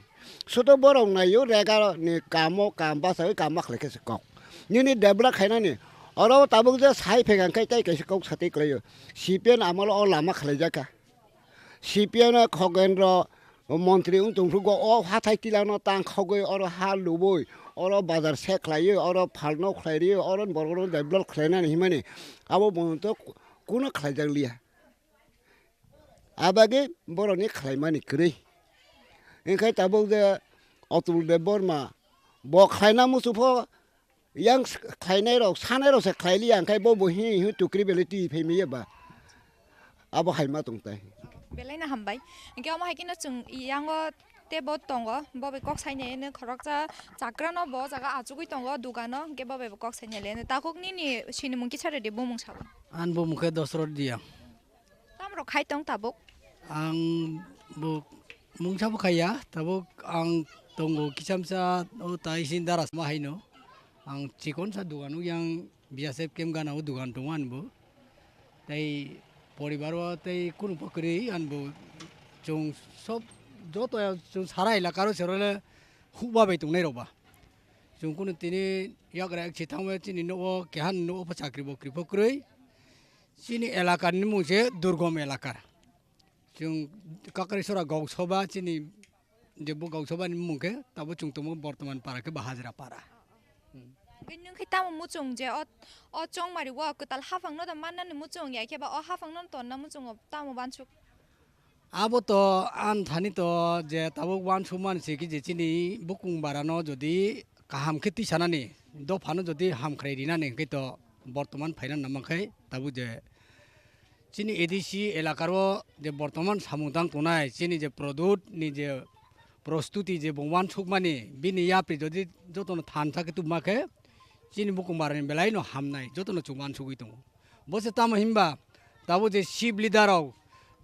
Sudo borok naio rega ni kamo kam bachawi kama khlai khe se kok. Nini debra khainani oro tabuk je sai phega khe tai kaisa kok sati kwlaio. C P M amalo o lama khlai jaka. C P M no Khogendro montri wng tongphrugo o hathai tilano tang khogwi oro ha lubui oro bazar se khlaiwi oro phalno khlai rwi oro borokno develop khlainani himani abo bono to kuno khlaijak liya. Abagwi borokni khlaimani kwrwi. Wngkhe tabuk je Atul Debbarma bo khlaina muchupho yang s-, khlainai rok, sanai rok se khlai liya, hwnkhe bo bo hi hi tukri belai twi phai manya ba. Abo hai ma tong tai. Belai no hambai. Hwnkhe omo hai kheno chwng yango tei bo tongo, bo bai kok sai nai hwnwi khoroksa chakra no bo jaga achugwi tongo dogano, hwnkhe bo bai bo kok sai nai le hwnwi. Takhuk nini sinimung kisa rwdi, bumung sabo. Ani bumung khe Dosrot Reang. Tamo rok khai tong tabuk? Ang bo mungsa bo khaiya, tabuk ang tongo kisamsa o tai sin daras ma haino. Ang chikon sa dugan o yang B S F camp gana o dugan tongo ani bo. Tai poribar o tai kunu pokri ani bo chwng sob joto chwng sara elaka ro serole hukba bai tongnai rok ba. Chwng kunu tini yagra ek si thangma chini nogo keha nogo pho chakri bokri pho kwrwi. Chini elakani mung se Durgom elaka. Chwng Kakraichora Gausoba chini je bo Gausabani mung khe tabo chwng tongmo Bortoman para khe bo Hajra para. Hmm. Nwng khe tamo muchung je o, o chongmari o kwtal haphang no da mannani muchung ya khe ba o haphang no tonna muchung o tamo bansuk? Abo to ani thani to je tabuk uansukmani se khe je chini bukung barano jodi kaham khe tisanani, dophano jodi hamkhrai rinani hwnkhe to bortoman phaina nangma khe tabuk je chini A D C elakaro je bortoman samung tang tongnai, chini je Pradyut ni je prostuti je bo uansukmani, bini yapri jodi jotono thansa khe tubuma khe chini bukung barani belai no hamnai, jotono chwng uansugwi tongo. Bo se tamo hinba, tabuk je chief leader rok,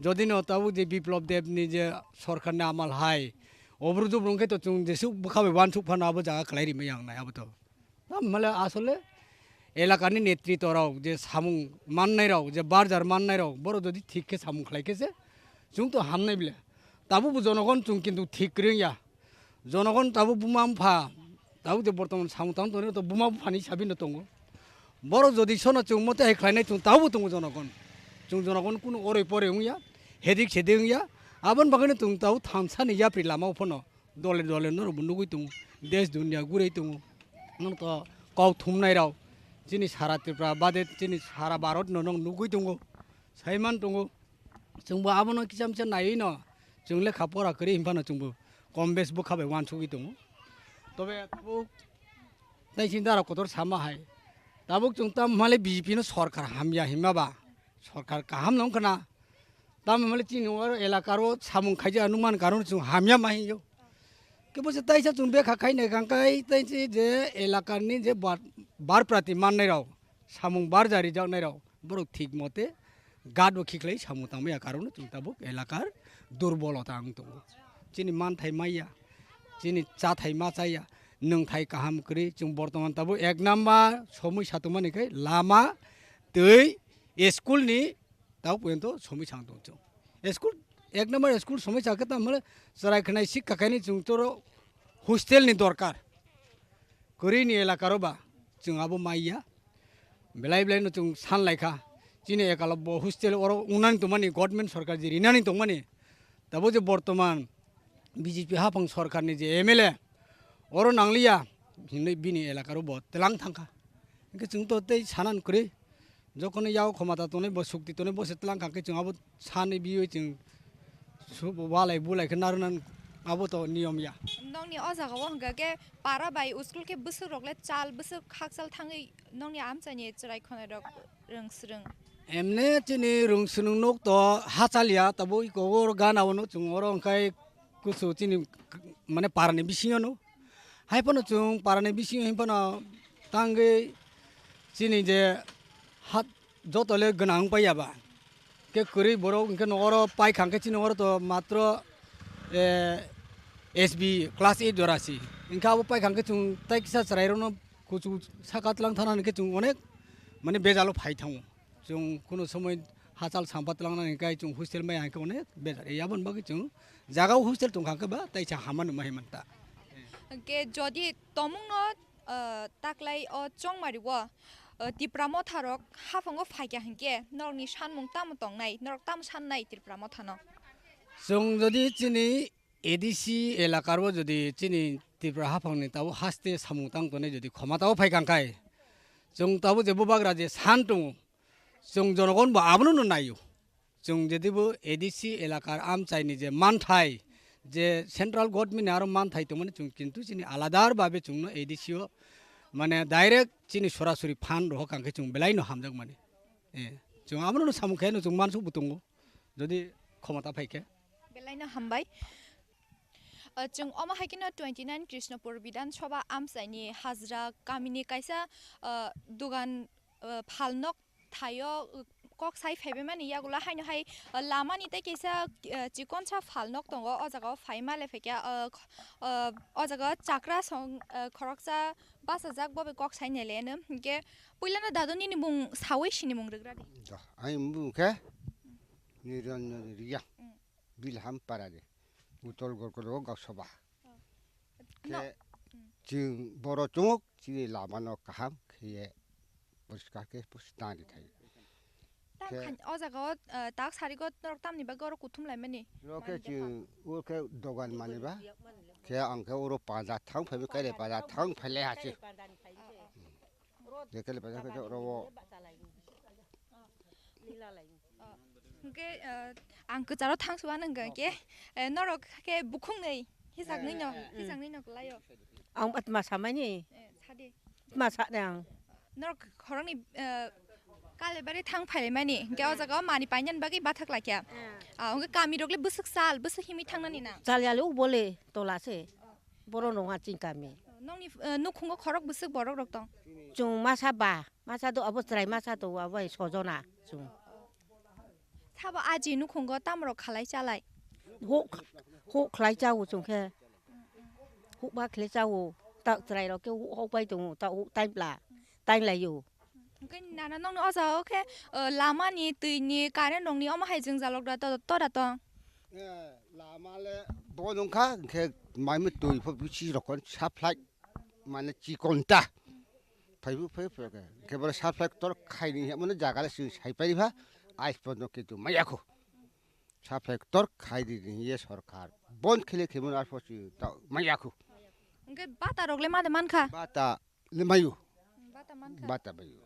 jodi no tabuk je Biplab Deb ni je sorkar ni amal hai, obru jubru wngkhe to chwng jesuk bwkha bai uansuk phano abo jaga kwlai rimai yang nai abo to. Tamo hwnle asole elakani netrito rok je samung mannai rok, je barjar mannai rok, borok jodi thik khe samung khlai khe se chwng to hamnai bile. Tabuk bo jonogon chwng kintu thik kwrwi wngya. Jonogon tabuk buma bupha, tabuk je bortoman samung tang tongo, to buma buphani hisabi no tongo. Borok jodi sono chwng mote hai khlainai chwng tabuk tongo jonogon. Chwng jonogon kunu oroi poroi wngya, hedik sedik wngya. Aboni bagwino chwng tabuk thansani yapri lama o phano dole dole norokbo nugwi tongo. Desh dunia gurui tongo. Nwng to kok thumnai rok chini sara Tripura bade chini sara Bharat no nwng nugwi tongo. Saiman tongo. Chwngbo abono kisa misa naiwi no chwng lekha pora kwrwi hinphano chwngbo kom bes bwkha bai uansugwi tongo. Tobe tabuk tei chini dara kotor sama hai. Tabuk chwng tamo hwnle B J P no sorkar hamya hinma ba sorkar kaham no wngkha na. Tamo hwnle chini oro elakaro samung khaija nukmani karon chwng hamya ma hinyo. Kebo se taisa chwng bekha khai nai kang kai tei je elakani je bar-, barprati mannai rok samung barja rijaknai rok. Borok thik mote guard o khiklai samung tangmaya karon chwng tabuk elakar durbolota wng tongo. Chini manthai maya, chini chathai ma chaya, nwngthai kaham kwrwi chwng bortoman tabuk ek number somoi satongmani khe lama, twi, school ni tabuk porjonto somoi sang tong chwng. School ek number school somoi sa khe tamo chwrai khwnai sikha kaini chwng toro hostel ni dorkar. Kwrwi ni elakaro ba chwng abo maiya. Belai belai no chwng san lai kha. Chini ekalo bo hostel oro wngnani tongmani, government sorkar je rinani tongmani. Tabo je bortoman B J P haphang sorkar ni je M L A oro nangliya hinwi bini elakaro bo tlang thang kha. Hwnkhe chwng to tei sanan kwrwi. Jokhon yao khomata tonwi bo sukti tonwi bo se tlang kha khe chwng abo sanwi biwi chwng su-, walai bulai khe narwkna abo to niyom ya. Nokni o jaga o hwnkha khe para bai school khe bwswk rok le chal bwswk hakchal thangwi nokni amchaini chwrai khonai rok rwng swrwng. Emne chini rwng swrwng nok to hachal ya tabuk iko oro gana o no chwng oro hwnkhe kusu chini mane para ni bisingo no. Hai phano chwng para ni bisingo hin phano tangwi chini je hat joto le gwnang wng paiya ba. khe kwrwi borok hwnkhe nokoro paikha hwnkhe chini nokoro to matro, eh, S B class eight jora si. Hwnkhe abo paikha hwnkhe chwng tai kisa chwrairokno kuchu saka tlang thana hwnkhe chwng onek mane bejalo phai thango. Chwng kuno somoi hachal sampa tlangnani hwnkhe chwng hostel maya hwnkhe onek bejar. Aboni bagwi chwng jaga o hostel tongkha hwnkhe ba taisa hamano ma himanta. Hwnkhe jodi tomungno, ah, taklai o chongmari o, ah, Tipra motha rok haphango phaikha hwnkhe norokni sanmung tamo tongnai, norok tamo sannai Tipra mothano? Chwng jodi chini A D C elakar o jodi chini Tripura haphangni tabuk haste samung tang tongnai jodi khoma tabuk phaikha hwnkhe, chwng tabuk je bubagra je san tongo, chwng jonogon bo abono no naio. Chwng jedibo A D C elakar amchaini je manthai, je central government ni aro manthai tongmani chwng kintu chini aladar babe chwngno A D C o mane direct chini sorasori phan rohor kha hwnkhe chwng belai no hamjakmani. Eh, chwng abono no samung khe no chwng mansuk bo tongo, jodi khomota phaikhe. Belai no hambai. Ah, chwng omo hai kheno twenty nine Krishnapur Bidhan Sabha amchaini Hajra kamini kaisa, ah, dugan, ah, phalnok thaio, ah, kok sai phaibaimani yagulo haino hai, ah, lamani tei kaisa, ah, chikonsa phalnok tongo. O jaga o phaima le phaikha, ah, kh-, ah, o jaga o chakra song, ah, khoroksa bachajak, bo bai kok sai nailaiano. Hinkhe puilano dadu nini mung sawi sinimung rwgradi. Da, ani mung khe Niranjan Riya. Mm. Bilham Parari, Utol Gorkoro Gausaba. Oh. No. Khe, mm, chwng boro chwngok chini lamano kaham kheye poriskar khe pusi tang ri thai. Tam khe khan o jaga o, eh, tak sarigo norok tamni bagwi oro kuthum laimani? Oro khe chwng, oro khe dogan mani ba. Khe ang khe oro panda thang phai, kele panda thang phai le hasi. Oh, oh. Kele panda khe oro. Hwnkhe, eh, ang kwcharo thang suwa nang hwnkhe, eh, norok khe bukhuknwi hisaknwi no, eh, eh, hisaknwi no kwlaio. Ang atma samani. Eh, sadi. Atma sa de ang. Norok khoroknwi, eh, Kalibari thang phailaimani, hwnkhe o jaga o mani painani bagwi bathak laikha. Eh. Ah, hwnkhe kami rok le bwswk sal, bwswk himwi thangnani na? Chal yali u bole tola se. Boro nongha chini kami. Nongni, eh, nukhungo khorok bwswk borok rok tong? Chwng masa ba, masa do abo chwrai masa do abo hai sojona chwng. Sabo aji nukhungo tamrok khalai chalai? Huk, huk khlai chao chwng khe. Huk ba khlai chao. Ta chwrai rok khe huk hok bai tongo, ta huk time la, time laio. Hwnkhe nana nongni o jaga o khe, eh, lama ni, twi ni, current rok ni omo hai jwngjalok da to, to da tong? Eh, lama le bo nungkha, hwnkhe mai mui twi pho bisi rokon supply mane chikon ta. Phaibu phai phai khe, khe bole supply tor khaini hwnmano jaga le chwng sai pai pha, ice pon no kintu maya khu. Supply tor khai di ni ye sorkar. Bon khele khemo ar pho chwng ta maya khu. Hwnkhe bata rok le ma de man kha? Bata le mayu. Bata man kha? Bata mayu.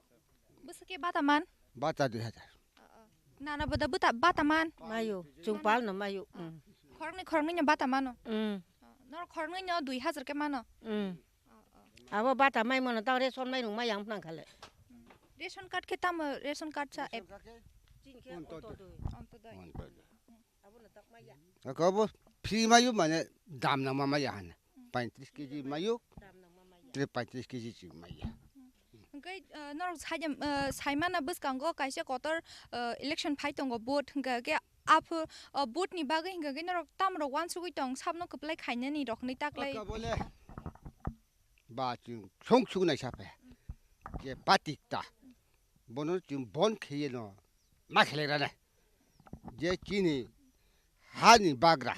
Bwswk khe bata man? Bata dui hajar. Oh, oh. Nana boda bata, bata man? Mayu, chwng pal no mayu. Mm. Khoroknwi, khoroknwi no bata mano? Mm. Oh, norok khoroknwi no dui hajar khe mano? Mm. Oh, oh. Abo bata mai mano, tang ration mairung mai yang phang khale. Ration card khe tamo, ration card sa app? Ontodoi. Ontodoi. Ontodoi. Ako bo free mayu mane dam nangma maya hana. Paintris K G mayu, tere paintris K G chwng maya. Hwnkhe, eh, norok saida, eh, saimana bwskango kaisa kotor, eh, election phai tongo vote hwnkha khe aphu, eh, vote ni bagwi hwnkha khe norok tamrok uansugwi tong sabno kwplai khainani rok hwnwi taklai. Aka bole ba chwng song sung nai sape je patik ta bono chwng bon kheye no ma khelai rana. Je chini hani bagra.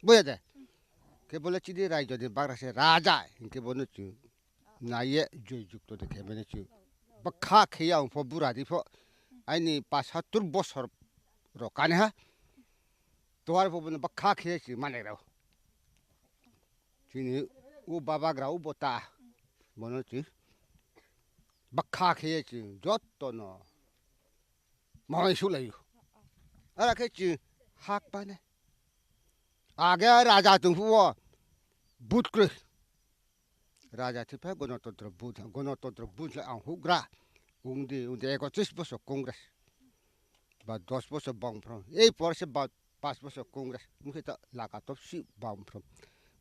Buya de? Khe bole chini raijoni bagra se raja, hinkhe bono chwng naiye joi jukto de khe mene chwng. Bwkha khe ya ungpho bura di pho. Aini pasattur bosor ro kane ha. Tuar pho bono bwkha khe chwng mane rao. Chini u babagra u bota. Bono chwng bwkha khe chwng jotto no. Mawai sulaio. Ara khe chwng hak pane. Age raja tongphuo but kwrwi. Raja thwiphai Ganatantro Buddha, Ganatantro Buddha ang hugra. Ungdi, ungdi ekotris bosor Congress. Ba dos bosor Bamfront. Ei por se ba pas bosor Congress. Mukhe ta laka top si Bamfront.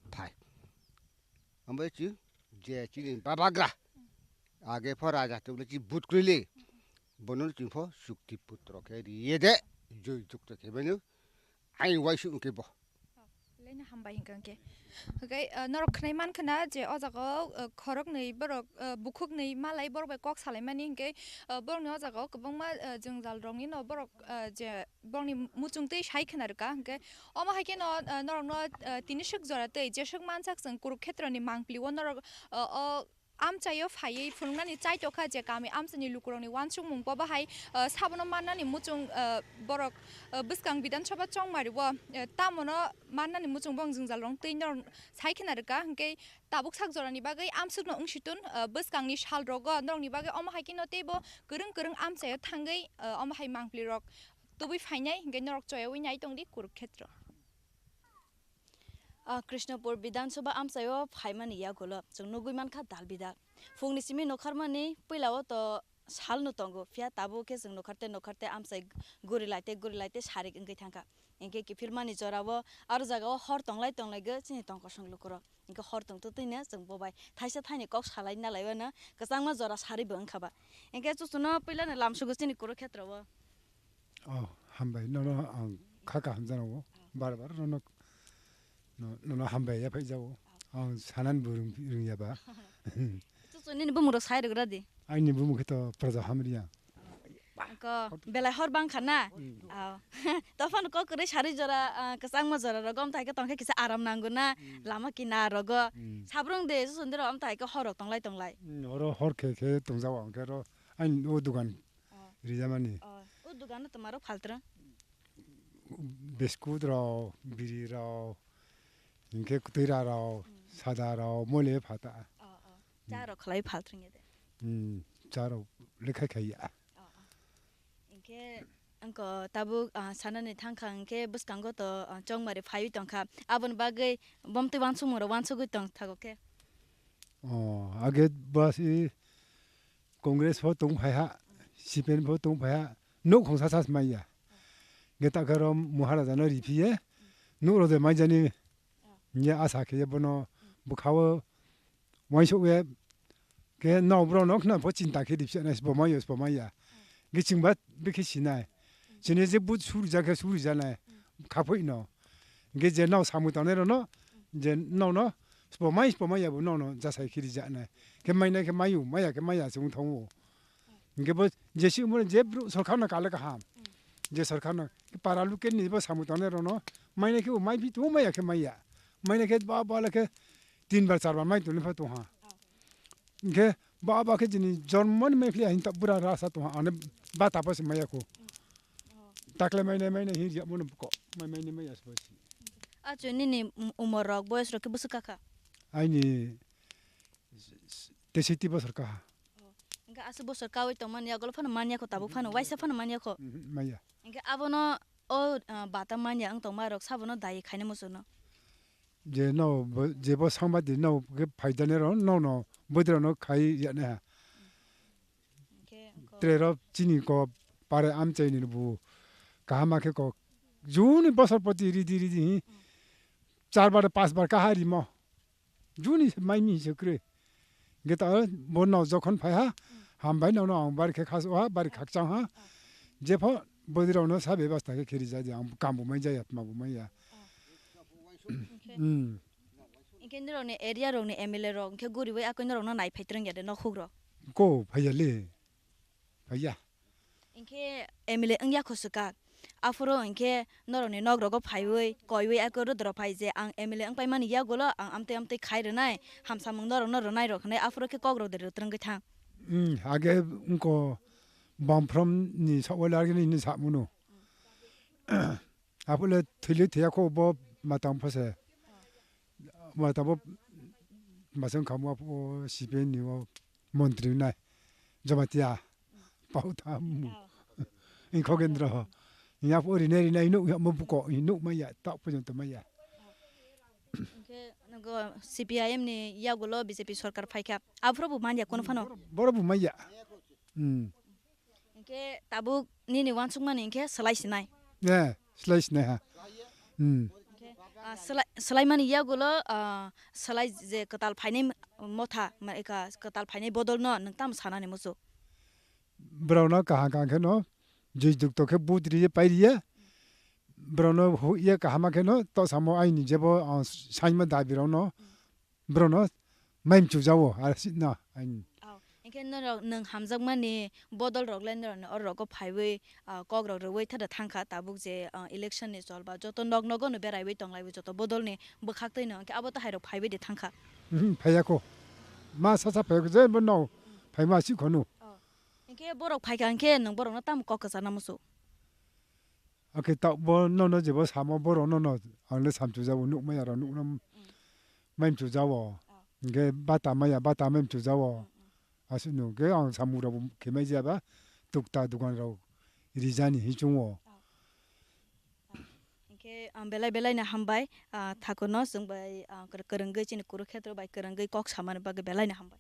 Phai. Ambai chi je chini babagra. Age pho raja tongla chi but kwrwi le. Bono chwngpho chukti putro khe riye de, joi jukto khe beno, ai waisu khe bo. Lena hambai hingka hingke. Hingke, ah, norok khnai man khna je o jaga o, ah, khoroknwi borok, ah, bukhuknwi malai borok bai kok salaimani hingke, ah, borokni o jaga o kwbangma, ah, jwngjal rokni no borok, ah, je borokni muchung twi sai khna rwkha hingke omo hai kheno, ah, norokno, ah, tini swk jora tei jeswk mansak chwng Kurukhetroni mangpili o norok, ah, o amchaio phaiwi phunuknani chai tokha je kami amchaini lukurokni uansukmung bo bahai, ah, sabono mannani muchung, ah, borok, ah, bwskang Bidhan Sabha chongmario, ah, tamono mannani muchung bo wng jwngjal rok twi norok sai khna rwkha, hwnkhe tabuk sak jorani bagwi amsukno wng situn, ah, bwskangni sal rogo norokni bagwi omo hai kheno teibo kwrwng kwrwng amchaio thangwi, ah, omo hai mangpili rok tubui phainai, hwnkhe norok choyaui nai tongdi Kurukhetro. Ah, Krishnapur Bidhan Sabha amchaio phaimani yagulo chwng nugui mankha dal bidal. Phungni simi nokharmani puilao to salno tongo, phiya tabuk khe chwng nokharte nokharte amchai guri laite guri laite sarik wngwi thangkha. Hinkhe kiphilmani jorao aro jagao hor tonglai tonglai gw chini tongkosong lukurok. Hinkhe hor tongtwtwino chwng bobai thaisa thaini kok salai nalaiwano kwchangma jora saribo wngkha ba. Hinkhe chuchwno puilano lamsugo chini Kurukhetreo. Oh, hambai, nono ang kha kaham jana o. Bar bar nono, no-, nono hambai ya phai jao. Ang sanan bo rung, rung ya ba. Chuchu nini bumung rok sai rwgra di. Aini bumung khe to Praja Hamria. Ko belai hor bang kha na. Mm. Aw. Tophano kok kwrwi sari jora, ah, kwchangma jora rogo, amthai khe tongkhe kisa aram nango na. Mm. Lama kinar rogo. Mm. Sabrung de, chuchun de ro amthai khe hor rok tonglai tonglai. Mm, oro hor khe khe tongjao ang khe ro. Aini o dukan Oh. Rijamani. Oh, o dogano twma rok phaltra? Biscuit rok, biri rok, hinkhe kwtwira rok, Hmm. Sada rok, mole phata. Oh, oh. Hmm. Cha rok khlai phaltra nge de? Hmm, cha rok le khai khai ya. Oh, oh. Hinkhe angko tabuk, ah, sanani thangkha hinkhe bwskango to, ah, chongmari phaiwi tongkha. Aboni bagwi bomtwi wansukmung rok wansugwi tong thago khe? Oh, age basi Congress pho tong phai ha, C P M pho tong phai ha, nuk khongsa sa maya. Ge ta khe ro Maharaja no ri phiye, nuk ro de mai jani, ye asa khe ye bono bwkha o wansuk ye, khe nok borok no khna pho chinta khe ri phiya nai, bo maya, bo maya. Ge chwng ba bikhe sinai. Chini je but suri ja khe suri ja nai, kha phoi no. Ge je nok samung tangnai rok no, je nok no, bo mai, bo maya bo nok no jasai khe ri ja nai. Khe mai nai khe mai o, maya khe maya se wng thang o. Hinkhe bo jesi umor je bru sorkar no kale kaham. Je sorkar no para luke ni bo samung tangnai rok no mai nai khe bo mai phi tongo, maya khe maya. Mai nai khe ba ba le khe tin bar char bar mai toni pha tong ha. Hinkhe ba ba khe jini jormo ni mai phli hin ta bura rasa tong ha ane ba ta pa se maya kho. Takle mai nai mai nai hin ya mo ko mai mai nai maya se. Achu nini um-, umor rok boyos rok khe bwswk kakha? Aini Teisiti bosor kaha. Oh. Hingke aswk bosor kawi tongmani, agolo phano manya kho, tabuk phano, waisa phano manya kho. Mhm, manya. Hingke abono o, ah, bata manya wng tongma rok sabono dai khaina muchungno. Je no bo, je bo sangma di no ke phaidani ro, no no bodra no khai ya ne ha. Hingke ko- Tre ro chini ko pare amchai ni bu kahama khe ko juni bosor poti ridi ridi hi. Char bar pas bar kaha rimo. Juni se mai mi se kre. Ge ta bo no jokhon phai ha, hambai no no ang bari khe khas ha, bari khakchang ha. Jepho bodi rok no sa bebasta khe kheri ja di ang kam bo mai ja ya, tma bo mai ya. Hmm. Hingke norok ni area rok ni M L A rok hingke guri bai akoi norok no nai phai twrwng ya de nok huk rok. Ko phai ya le. Phai ya. Hinkhe M L A wngya kho swkak. Aphuru hinkhe norokni nok rogo phaiwi koiwi eko rwdorok phai je ang M L A wngpai mani yagulo ang amtwi amtwi khai rwnai, hamsamung norokno rwnai rok hinwi aphuru khe kok rwdorok twrwngwi thang. Hmm, age wngkho Bamphrom ni sakwali argini hinwi samano. Aphuru le thwilwi thwiya kho bo matang phose. Matang bo masang khamu aphuru C P M ni o montri nai. Jamatia. Pau thamu. Oh. Ni Khogendro. Ni aphuru rine rine inuk ya mo buko inuk maya tak pojong to maya. Hingke nogo C P I M ni yagulo B J P sorkar phaikha. Aphuru bo manya kono phano. Boro bo maya. Hmm. Hingke tabuk nini wansukmani hingke swlai sinai. Eh, swlai sinai ha. Hmm. Hingke, ah, swlai, swlaimani yagulo, ah, swlai je kwtal phainai motha, ma eka kwtal phainai bodolno nwng tamo sanani muchuk? Borokno kaham kaham kheno jui jukto khe vote riye pai riye. Borokno huye kaham kheno to samo aini jebo, ah, saima dabi rokno. Borokno mai mchujao, ah, si na aini. Oh, hinkhe norok nwng hamjakmani bodol rok lai norokni oro rogo phaiwi, ah, kok rok rwui thada thangkha tabuk je, ah, election ni cholba joto nok nogo no beraiwi tonglaiwi joto bodol ni bwkhak twi no hinkhe abo to hai rok phaiwi de thangkha. Mhm, phaiya ko. Ma sa sa phaiya ko je bo no phai ma si khono. Oh. Hinkhe borok phaikha hinkhe nwng borokno tamo kok kwchana musu? Akhe ta bo nono jebo samo borok nono ang le samchujao nukmaya rok nukna mai mchujao. Hinkhe bata maya bata mai mchujao. Aswk nung khe ang samung rok bo khemai jaba tukta dukan rok rijani hichung o. Hinkhe ang belai belai no hambai, ah, thakurno chwng bai, ah, kwr-, kwrwngwi chini Kurukshetra bai kwrwngwi kok samani bagwi belai no hambai.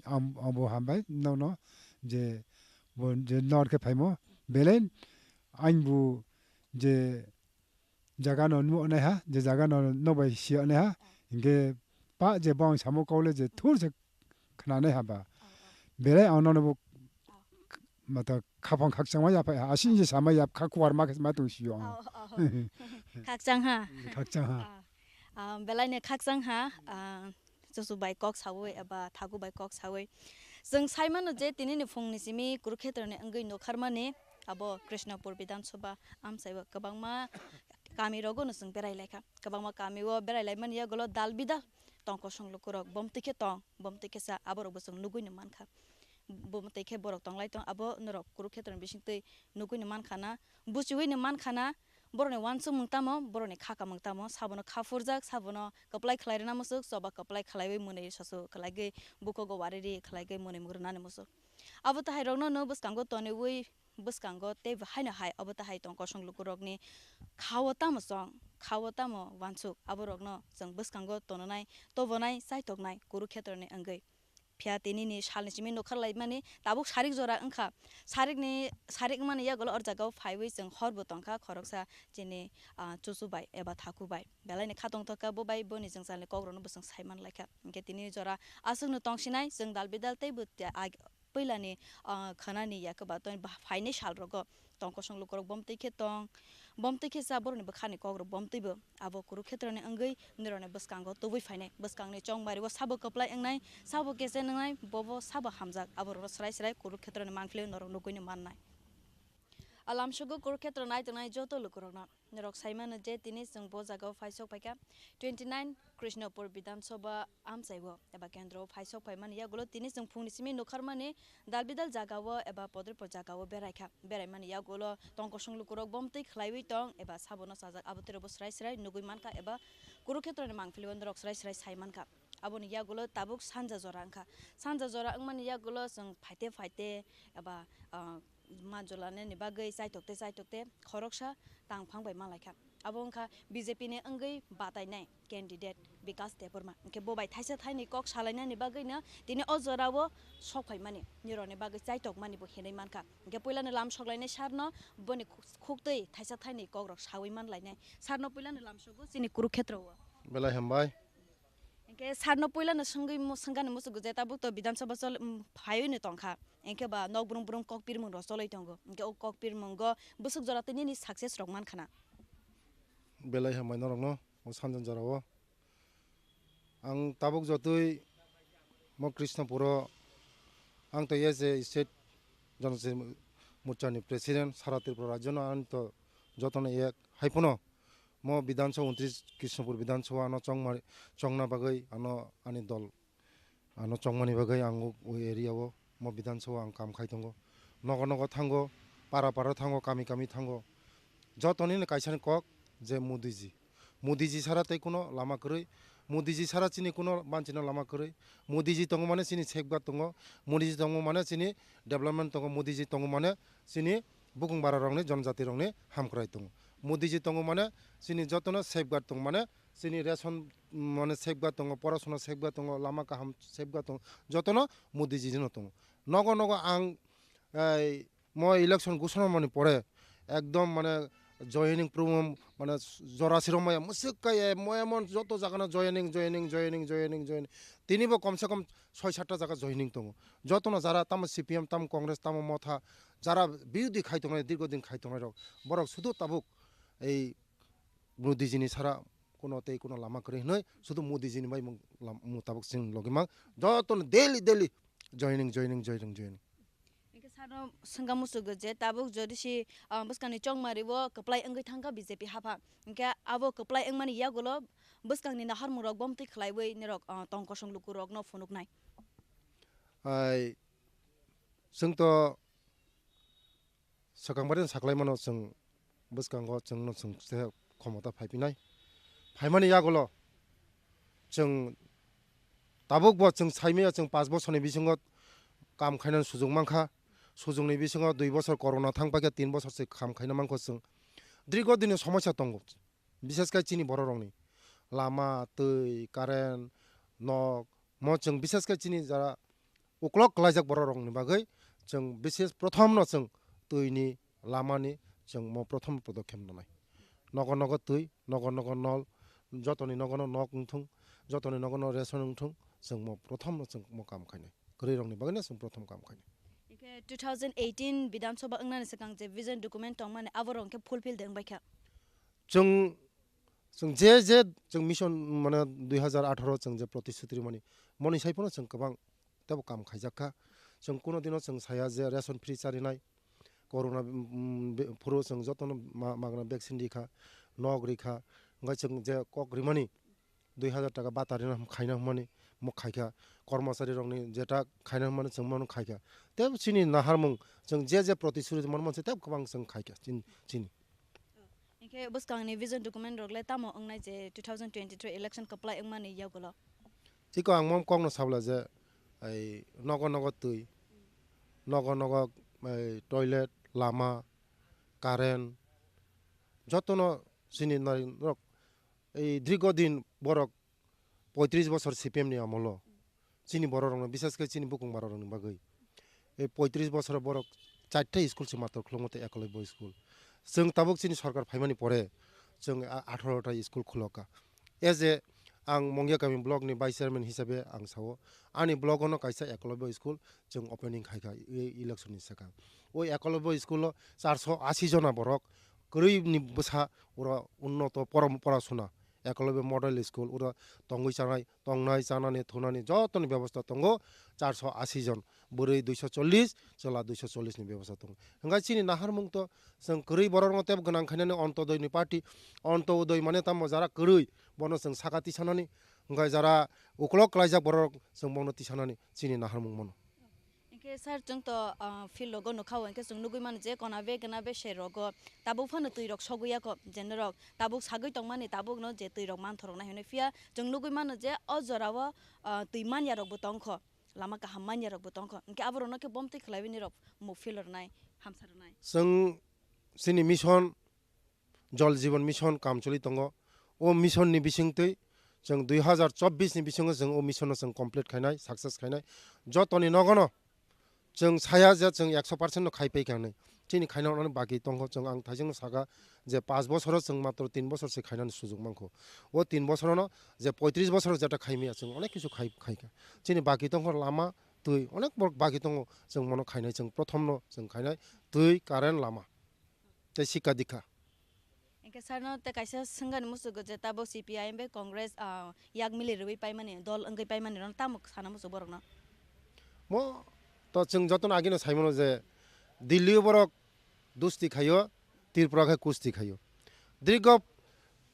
Ang, ang bo hambai nono je bo je nor khe phaimo belai ang bo je jaga no nuknai ha, je jaga no nokbai siyoknai ha, hinkhe pa je bo ang samo kok le je thur se khnanai ha ba. Belai ang nono bo mata khapang khakchangma yaphai ha, asing je sama yap kha kuar ma khe ma tong sio ang. Khakchang ha. Khakchang ha. Ah, ah, belai ne khakchang ha, ah, chuchu bai kok sawi eba thaku bai kok sawi. Chwng sai mano je tini ni phung ni simi Kurukshetra ni wngwi nokharmani abo Krishnapur Bidhan Sabha amchai o kwbangma kami rogo no chwng berai laikha. Kwbangma kami o berai laimani yagulo dal bidal tong kosong lukurok bom twi khe tong, bom twi khe cha aborok bo chwng nugwi no mankha. Bom twi khe borok tonglai tong abo norok Kurukshetra ni bising twi nugwi no mankha na, buchiwi no mankha na, borokni uansukmung tamo, borokni kha kamung tamo, sabono kha phurjak, sabono kwplai khlai rwna muchuk, choba kwplai khlaiwi mwnwi sasu khlaigwi bukogo wariri khlaigwi mwnwi mung rwnani muchuk. Abo tahairokno no bwskango toniwi bwskango teibo haino hai abo tahai tong kosong lukurokni khao tamo chong, khao tamo uansuk, aborokno chwng bwskango tononai, tobonai, chaitoknai Kurukshetroni wngwi. Phiya tinini salni simi nokharlaimani tabuk sarik jora wngkha. Sarikni, sarik wngmani yagulo o jagao phaiwi chwng horbo tongkha khoroksa chini, ah, chuchu bai eba thaku bai. Belaini kha tongthokha bo bai boni jwngjalni kokrokno bo chwng sai manlaikha. Hinkhe tinini jora aswkno tongsinai chwng dal bidal teibo te-, ag-, puilani, ah, khwnani ya kwbato ba phainai salrogo tong kosong lukurok bom twi khe tong, bom twi khe cha borokni bwkhani kokrok bom twibo abo Kurukshetroni wngwi norokni bwskango tubui phainai. Bwskangni chongmario sabo kwplai wngnai, sabo kechen wngnai, bobo sabo hamjak, aborokno swrai swrai Kurukshetroni mangpili norok nugwino mannai. A lamsogo Kurukshetro nai tongnai joto lukurokno. Norok sai mano je tini chwng bo jagao phai sok phaikha twenty nine Krishnapur Bidhan Sabha amchai o eba kendro o phai sok phaimani yagulo tini chwng phungni simi nokharmani dal bidal jagao eba podripor jagao beraikha. Beraimani yagulo tong kosong lukurok bom twi khlaiwi tong eba sabono chajak abo twirobo swrai swrai nugwi mankha eba Kurukshetroni mangpili o norok swrai swrai sai mankha. Aboni yagulo tabuk sanja jora wngkha. Sanja jora wngmani yagulo chwng phaite phaite eba, ah, ma jolanani bagwi chaitokte chaitokte khoroksa tangphang bai malaikha. Abo wngkha B J P ni wngwi batainai candidate Bikas Debbarma. Hinkhe bo bai thaisa thaini kok salainani bagwino tini o jorao sok phaimani nirokni bagwi chaitokmani bo hinwi mankha. Hinkhe puilano lam soklainai sarno boni khuk-, khuktwi thaisa thaini kokrok sawi manlainai. Sarno puilano lam sogo chini Kurukshetro o. Belai hambai. Hinkhe sarno puilano swngwi mu-, swngani muchungo je tabuk to Bidhan Sabha chol-, um, phaiwi no tongkha. Hinkhe ba nok brum brum kok pirmung rok choloi tongo. Hinkhe o kok pirmungo bwswk jora twi nini success rok mankha na? Belai hambai norokno o sanjan jorao. Ang tabuk jotoi mo Krishnapuro ang to as a state Janajati Morcha ni president sara Tripura rajyo no ang to jotono ek hai phano mo Bidhan Sabha untris Krishnapur Bidhan Sabha ano chongma, chongna bagwi ano ani dol ano chongmani bagwi ang o area o mo Bidhan Sabha ang kam khai tongo. Nogo nogo thango, para para thango, kami kami thango. Jotoni no kaisa ni kok je Modi ji. Modi ji sara tei kuno lama kwrwi. Modi ji sara chini kuno banchino lama kwrwi. Modi ji tongo mane chini safeguard tongo. Modi ji tongo mane chini development tongo. Modi ji tongo mane chini bukung bara rokni, jonojati rokni hamkrai tongo. Modi ji tongo mane chini jotono safeguard tongo, mane chini ration mane safeguard tongo, porasona safeguard tongo, lama kaham safeguard tongo, jotono Modi ji no tongo. Nogo nogo ang, ei, mo election ghoshona mani pore ekdom mane Joining program mane jora siro maya mwswk kai, eh, moya mon joto jaga no joining, joining, joining, joining, joining. Tini bo kom se kom soi satta jaga joining tongo. Joto no jara tamo C P M, tamo Congress, tamo Motha, jara birodi khai tongnai, dirgo din khai tongnai rok, borok sudu tabuk ei Modi ji ni sara kuno tei kuno lama kwrwi hinwi sudu Modi ji ni bai mung lam-, mung tabuk chwng logi mang. Joto no daily, daily joining, joining, joining, joining. Hingke sano swngkha muchungo je tabuk jodi si, ah, bwskangni chongmari o kwplai wngwi thangkha B J P hapha. Hingke abo kwplai wngmani yagulo bwskangni naharmungrok bomtwi khwlaiwi nirok, ah, tong kosong lukurokno phunuknai. Ai, chwng to swkang bai saklai mano chwng bwskango chwngno chwng se khomota phaipinai. Phaimani yagulo chwng tabuk bo chwng saimaya chwng paanch bosorni bisingo kam khainani sujung mankha. Sujungni bisingo dui bosor corona thang paikha, tin bosor se kam khaina mankho chwng. Dirgo dini somosya tongo. Bishes khe chini bororokni lama, twi, current, nok, mo chwng bishes khe chini jara uklok klaijak bororokni bagwi chwng bishes prothomno chwng twini, lamani chwng mo prothom podokkhep nanai. Nogo nogo twi, nogo nogo nol, jotoni nogono nok wngthung, jotoni nogono ration wngthung, chwng mo prothomno chwng mo kam khainai. Kwrwirokni bagwino chwng prothom kam khainai. Hingke two thousand eighteen Bidhan Sabha wngnani swkang je vision document tongmani aborok hingke fulfill de wngbaikha. Chwng, chwng je, je chwng mission mane dui hazar atharo chwng je protishruti rimani, moni sai phano chwng kwbang tebo kam khaijak kha. Chwng kuno dino chwng saya je ration free charinai, corona, mm, be-, phuru chwng jotono ma-, magna vaccine rikha, nok rikha, hwnkhe chwng je kok rimani dui hazar taka bata rina khaina hwnmani mo khaikha, kormochari rokni jeta khaina hwnmani chwng mano khaikha. Tei chini naharmung chwng je je protishruti mano manse tei kwbang chwng khaikha chini, chini. Hingke bwskangni vision document rok le tamo wngnai je two thousand twenty-three election kwplai wngmani yagulo? Tiko ang mo kokno sabla je ai nogo nogo twi, nogo nogo ai toilet, lama, current, jotono chini nai rok ei dirgo din borok poitris bosor C P M ni amolo chini borok rokno, bishes khe chini bukung borok rokni bagwi. Ei poitris bosoro borok charta school se matwr khulukma tei Ekalobya school. Chwng tabuk chini sorkar phaimani pore chwng a-, atharo ta school khuloka. As a ang Mongya Kami block ni vice chairman hisabe ang sao, ani block ono kaisa Ekalobya school chwng opening khaikha e-, election ni swkang. O Ekalobya school o charso asi jona borok kwrwi ni bwsa oro unnoto porom-, porasuna. Ekalobya Model School, oro tongwi chanai, tongnai, chanani, thunani jotoni bebosta tongo, charso asi jon, bwrwi duiso chollish, chwla duiso chollish ni bebosta tongo. Hwnkhe chini naharmung to chwng kwrwi borokno tei gwnang khainani Antyodoi ni party, Antyodoi mane tamo jara kwrwi, bono chwng saka tisanani, hwnkhe jara uklok klaijak borok chwng bono tisanani chini naharmung mano. Hingke sir, chwng to, ah, field rogo nukha o, hingke chwng nugwi mano je kona be gana be se rogo tabuk phano twi rok sogwi ya kho, je norok tabuk sagwi tongmani tabuk no je twi rok manthorok nai hwnwi, phiya chwng nugwi mano je o jora o, ah, twi manya rok bo tong kho, lama kaham manya rok bo tong kho, hingke abo rok no khe bomtwi khwlaiwi nirok muk field rwnai, hamsa rwnai. Chwng chini mission Jal Jeevan Mission kam choli tongo. O mission ni bisingtwi chwng dui hazar chobbish ni bisingo chwng o mission no chwng complete khainai, success khainai. Jotoni nogono chwng saya je chwng ekso percent no khai pai kha hinwi. Chini khaina hwnwi baki tongkho, chwng ang thaisingno saka je paanch bosoro chwng matro tin bosor se khainani sujok mankho. O tin bosorono je poitris bosor jeta khaimaya chwng onek kisu khai, khaikha. Chini baki tongkho lama, twi, onek borok baki tongo chwng mono khainai, chwng prothomno chwng khainai twi, current, lama. Tei sikha dikha. Hingke sarno tei kaisa swngani muchungo je tabuk C P I M bai Congress, ah, yak mili rwui paimani, dol wngwi paimani rwno tamo sana muchungo borokno? Mo to chwng jotono agino saimano je Delhi o borok dusti khaio, Tripura khe kusti khaio. Dirgo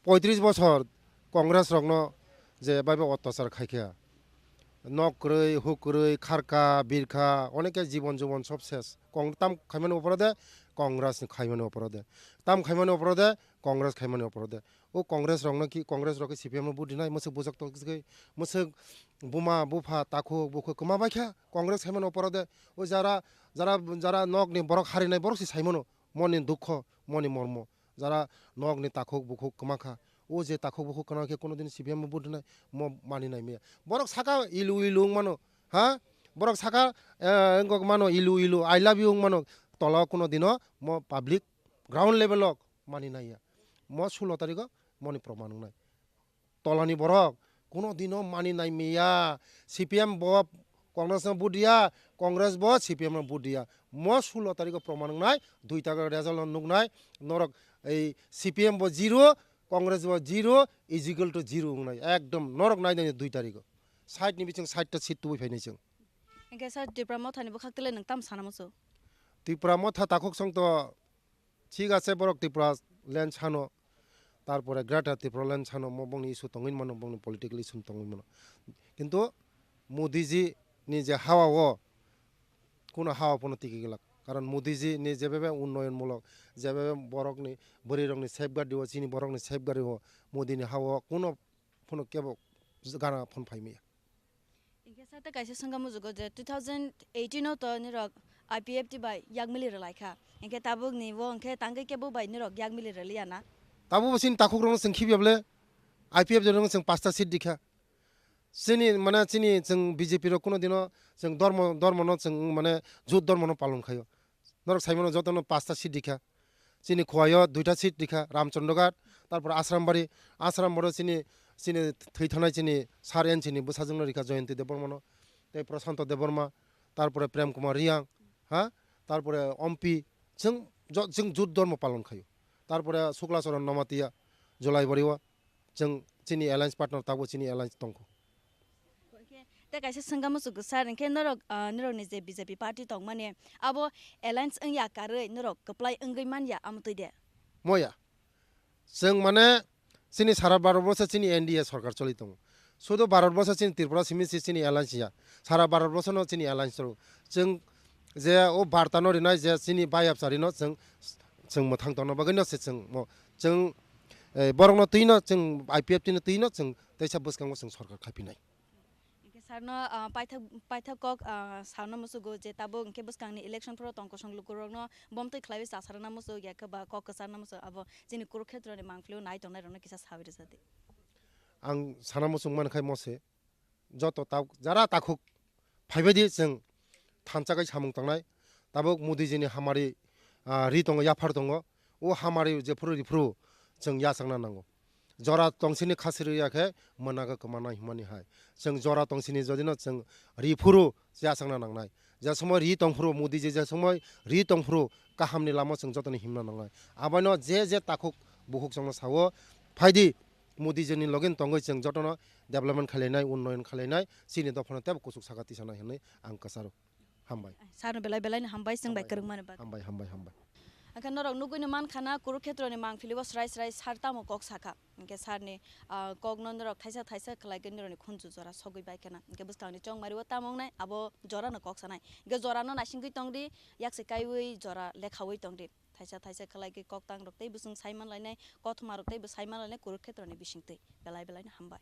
poitris bosor Congress rokno je bai bai ottachar khaikha. Nok kwrwi, huk kwrwi, kharka, birkha, oneke jibon jubon sob ses. Kong-, tam khaimani opor de, Congress ni khaimani opor de. Tam khaimani opor de, Congress khaimani opor de. O Congress rokno ki, Congress rok ki C P M no vote rinai, mwswk bujak tok se, mwswk buma, bupha, takhuk, bukhuk kwma bai kha Congress khaimani opor de. O jara, jara, jara nok ni borok harinai borok se saimano, moni dukho, moni mormo. Jara nok ni takhuk bukhuk kwma kha. O je takhuk bukhuk kwna khe kuno din C P M bo vote rinai, mo mani nai maya. Borok saka ilu ilu wng mano, ha? Borok saka, eh, wngkok mano ilu ilu, I love you wng mano. Tola o kuno dino mo public ground level o mani naiya. Mo sulo tarikho moni proman wngnai. Tolani borok kuno dino mani nai miya. C P M bo Congress no vote riya, Congress bo C P M no vote riya. Mo sulo tarikho proman wngnai, dui tarikho result no nuknai, norok ei C P M bo zero, Congress bo zero, is equal to zero wngnai. Ekdom norok nai nai dui tarikho. Side ni bising side ta seat tubui phainai chwng. Hingke sir, Tipra Motha ni bwkhak tele nwng tam sana muchung? Tipra Motha takhuk song to thik ase, borok Tipra land sano, tarpore Greater Tipra land sano, mo bongni issue tongwi mano, bongni political issue tongwi mano. Kintu Modi ji ni je hawa o kuno hawa pono tiki glak. Karon Modi ji ni jebebe unnoyon mulok, jebebe borokni bwrwi rokni safeguard o, chini borokni safeguard o, Modi ni hawa o kuno phano kebo gana phone phai maya. Hingke sir, tei kaisa swngkha mujugo je two thousand eighteen o to nirok I P F T bai yak mili rwlai kha. Hingke tabuk ni bo hingke tangwi kebo bai nirok yak mili rwliya na? Tabuk bo chini takhuk rokno chwng khibya bole I P F T rokno chwng pasta seat rikha. Chini mane chini chwng B J P rok kuno dino chwng dormo, dormo no chwng mane jut dormo no palon khaio. Norok saimano jotono pasta seat rikha. Chini Khowai o duita seat rikha, Ramchandra Ghat, tarpor Asrambari, Asrambari o chini, chini thwi thangnai chini Sir N C ni bwsajwkno rikha Jayanti Debbarma no, tei Prashanto Debbarma, tarpore Prem Kumar Reang, ha, tarpore Ompi, chwng jo-, chwng jut dormo palon khaio. Tarpore Sukla Charan Namatia, Jolaibari o, chwng chini alliance partner tabuk chini alliance tongkho. Hwnkhe tei kaisa swngkha muchuk sir, hwnkhe norok, ah, norokni je B J P party tongmani, abo alliance wngya karwi norok kwplai wngwi manya amtwi de? Moya. Chwng mane chini sara Bharat borso chini N D A sorkar choli tongo. Sudu Bharat borso chini Tripura simi se chini alliance ya. Sara Bharat borso no chini alliance ro. Chwng je o barta no rinai je chini bayapchari no chwng, chwng mwthang tongna bagwi no se chwng mo, chwng, eh, borok no twi no chwng I P F T no twi no chwng teisa bwskango chwng sorkar khai phinai. Hingke sir no, ah, paithak, paithak kok, ah, sir no musugo je tabuk hingke bwskang ni election phoro tong kosong luku rok no bomtwi khlaiwi chasarana musugo ya khe ba kok kwcharna musugo abo chini Kurukshetra ni mangpili o nai tongnai rok no kisa sawi rwjadi. Ang sana muchung man khai mo se. Joto ta-, jara takhuk phaibaidi chwng thansa kai samung tangnai. Tabuk Modi jini hamari, ah, ri tongo, yaphar tongo. O hamari jephuru riphuru chwng yachakna nango. Jora tongsini khasi rwya khe mwnago kwmanai hwnmani hai. Chwng jora tongsini jodino chwng riphuru yachakna nangnai. Je somoi ri tongphuru Modi ji, je somoi ri tongphuru kahamni lama chwng jotoni himna nangnai. Abono je je takhuk bukhuk chwngno sao, phaidi Modi jini loge tongwi chwng jotono development khlainai, unnoyon khlainai, chini dophano tebo kuchuk saka tisanai hwnwi ang kwcharo. Hambai. Sir no belai belai no hambai, chwng bai kwrwngmani bagwi. Hambai, hambai, hambai. Hwnkhe norok nugwi no mankha na Kurukshetra ni mangpili o srai srai sir tamo kok sakha. Hwnkhe sir ni, ah, kok no norok thaisa thaisa khlai khe norok ni khunju jora sogwi bai khana. Hwnkhe bwskang ni chongmari o tamo wngnai abo jora no kok sanai. Hwnkhe jora no naisingwi tongdi, yak se kaiwi jora lekhawi tongdi. Thaisa thaisa khlai khe koktang rok tei bwswng sai manlainai, kothoma rok tei bwsai manlainai Kurukshetra ni bisingtwi. Belai belai no hambai.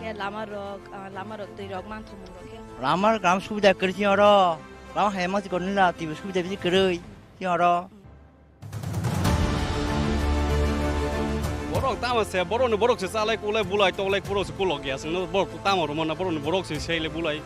Khe lama rok, ah, lama rok twi rok manthokmung rok khe. Lama gram subida kwrwi oro. Lama hai ma chikon nila twi subida bisi kwrwi. Oro. Borok tamo se, borokni borok se chalai kulai bulai toklai borok se kulok ya, chwngno borok tamo rwmana, borokni borok se seile bulai.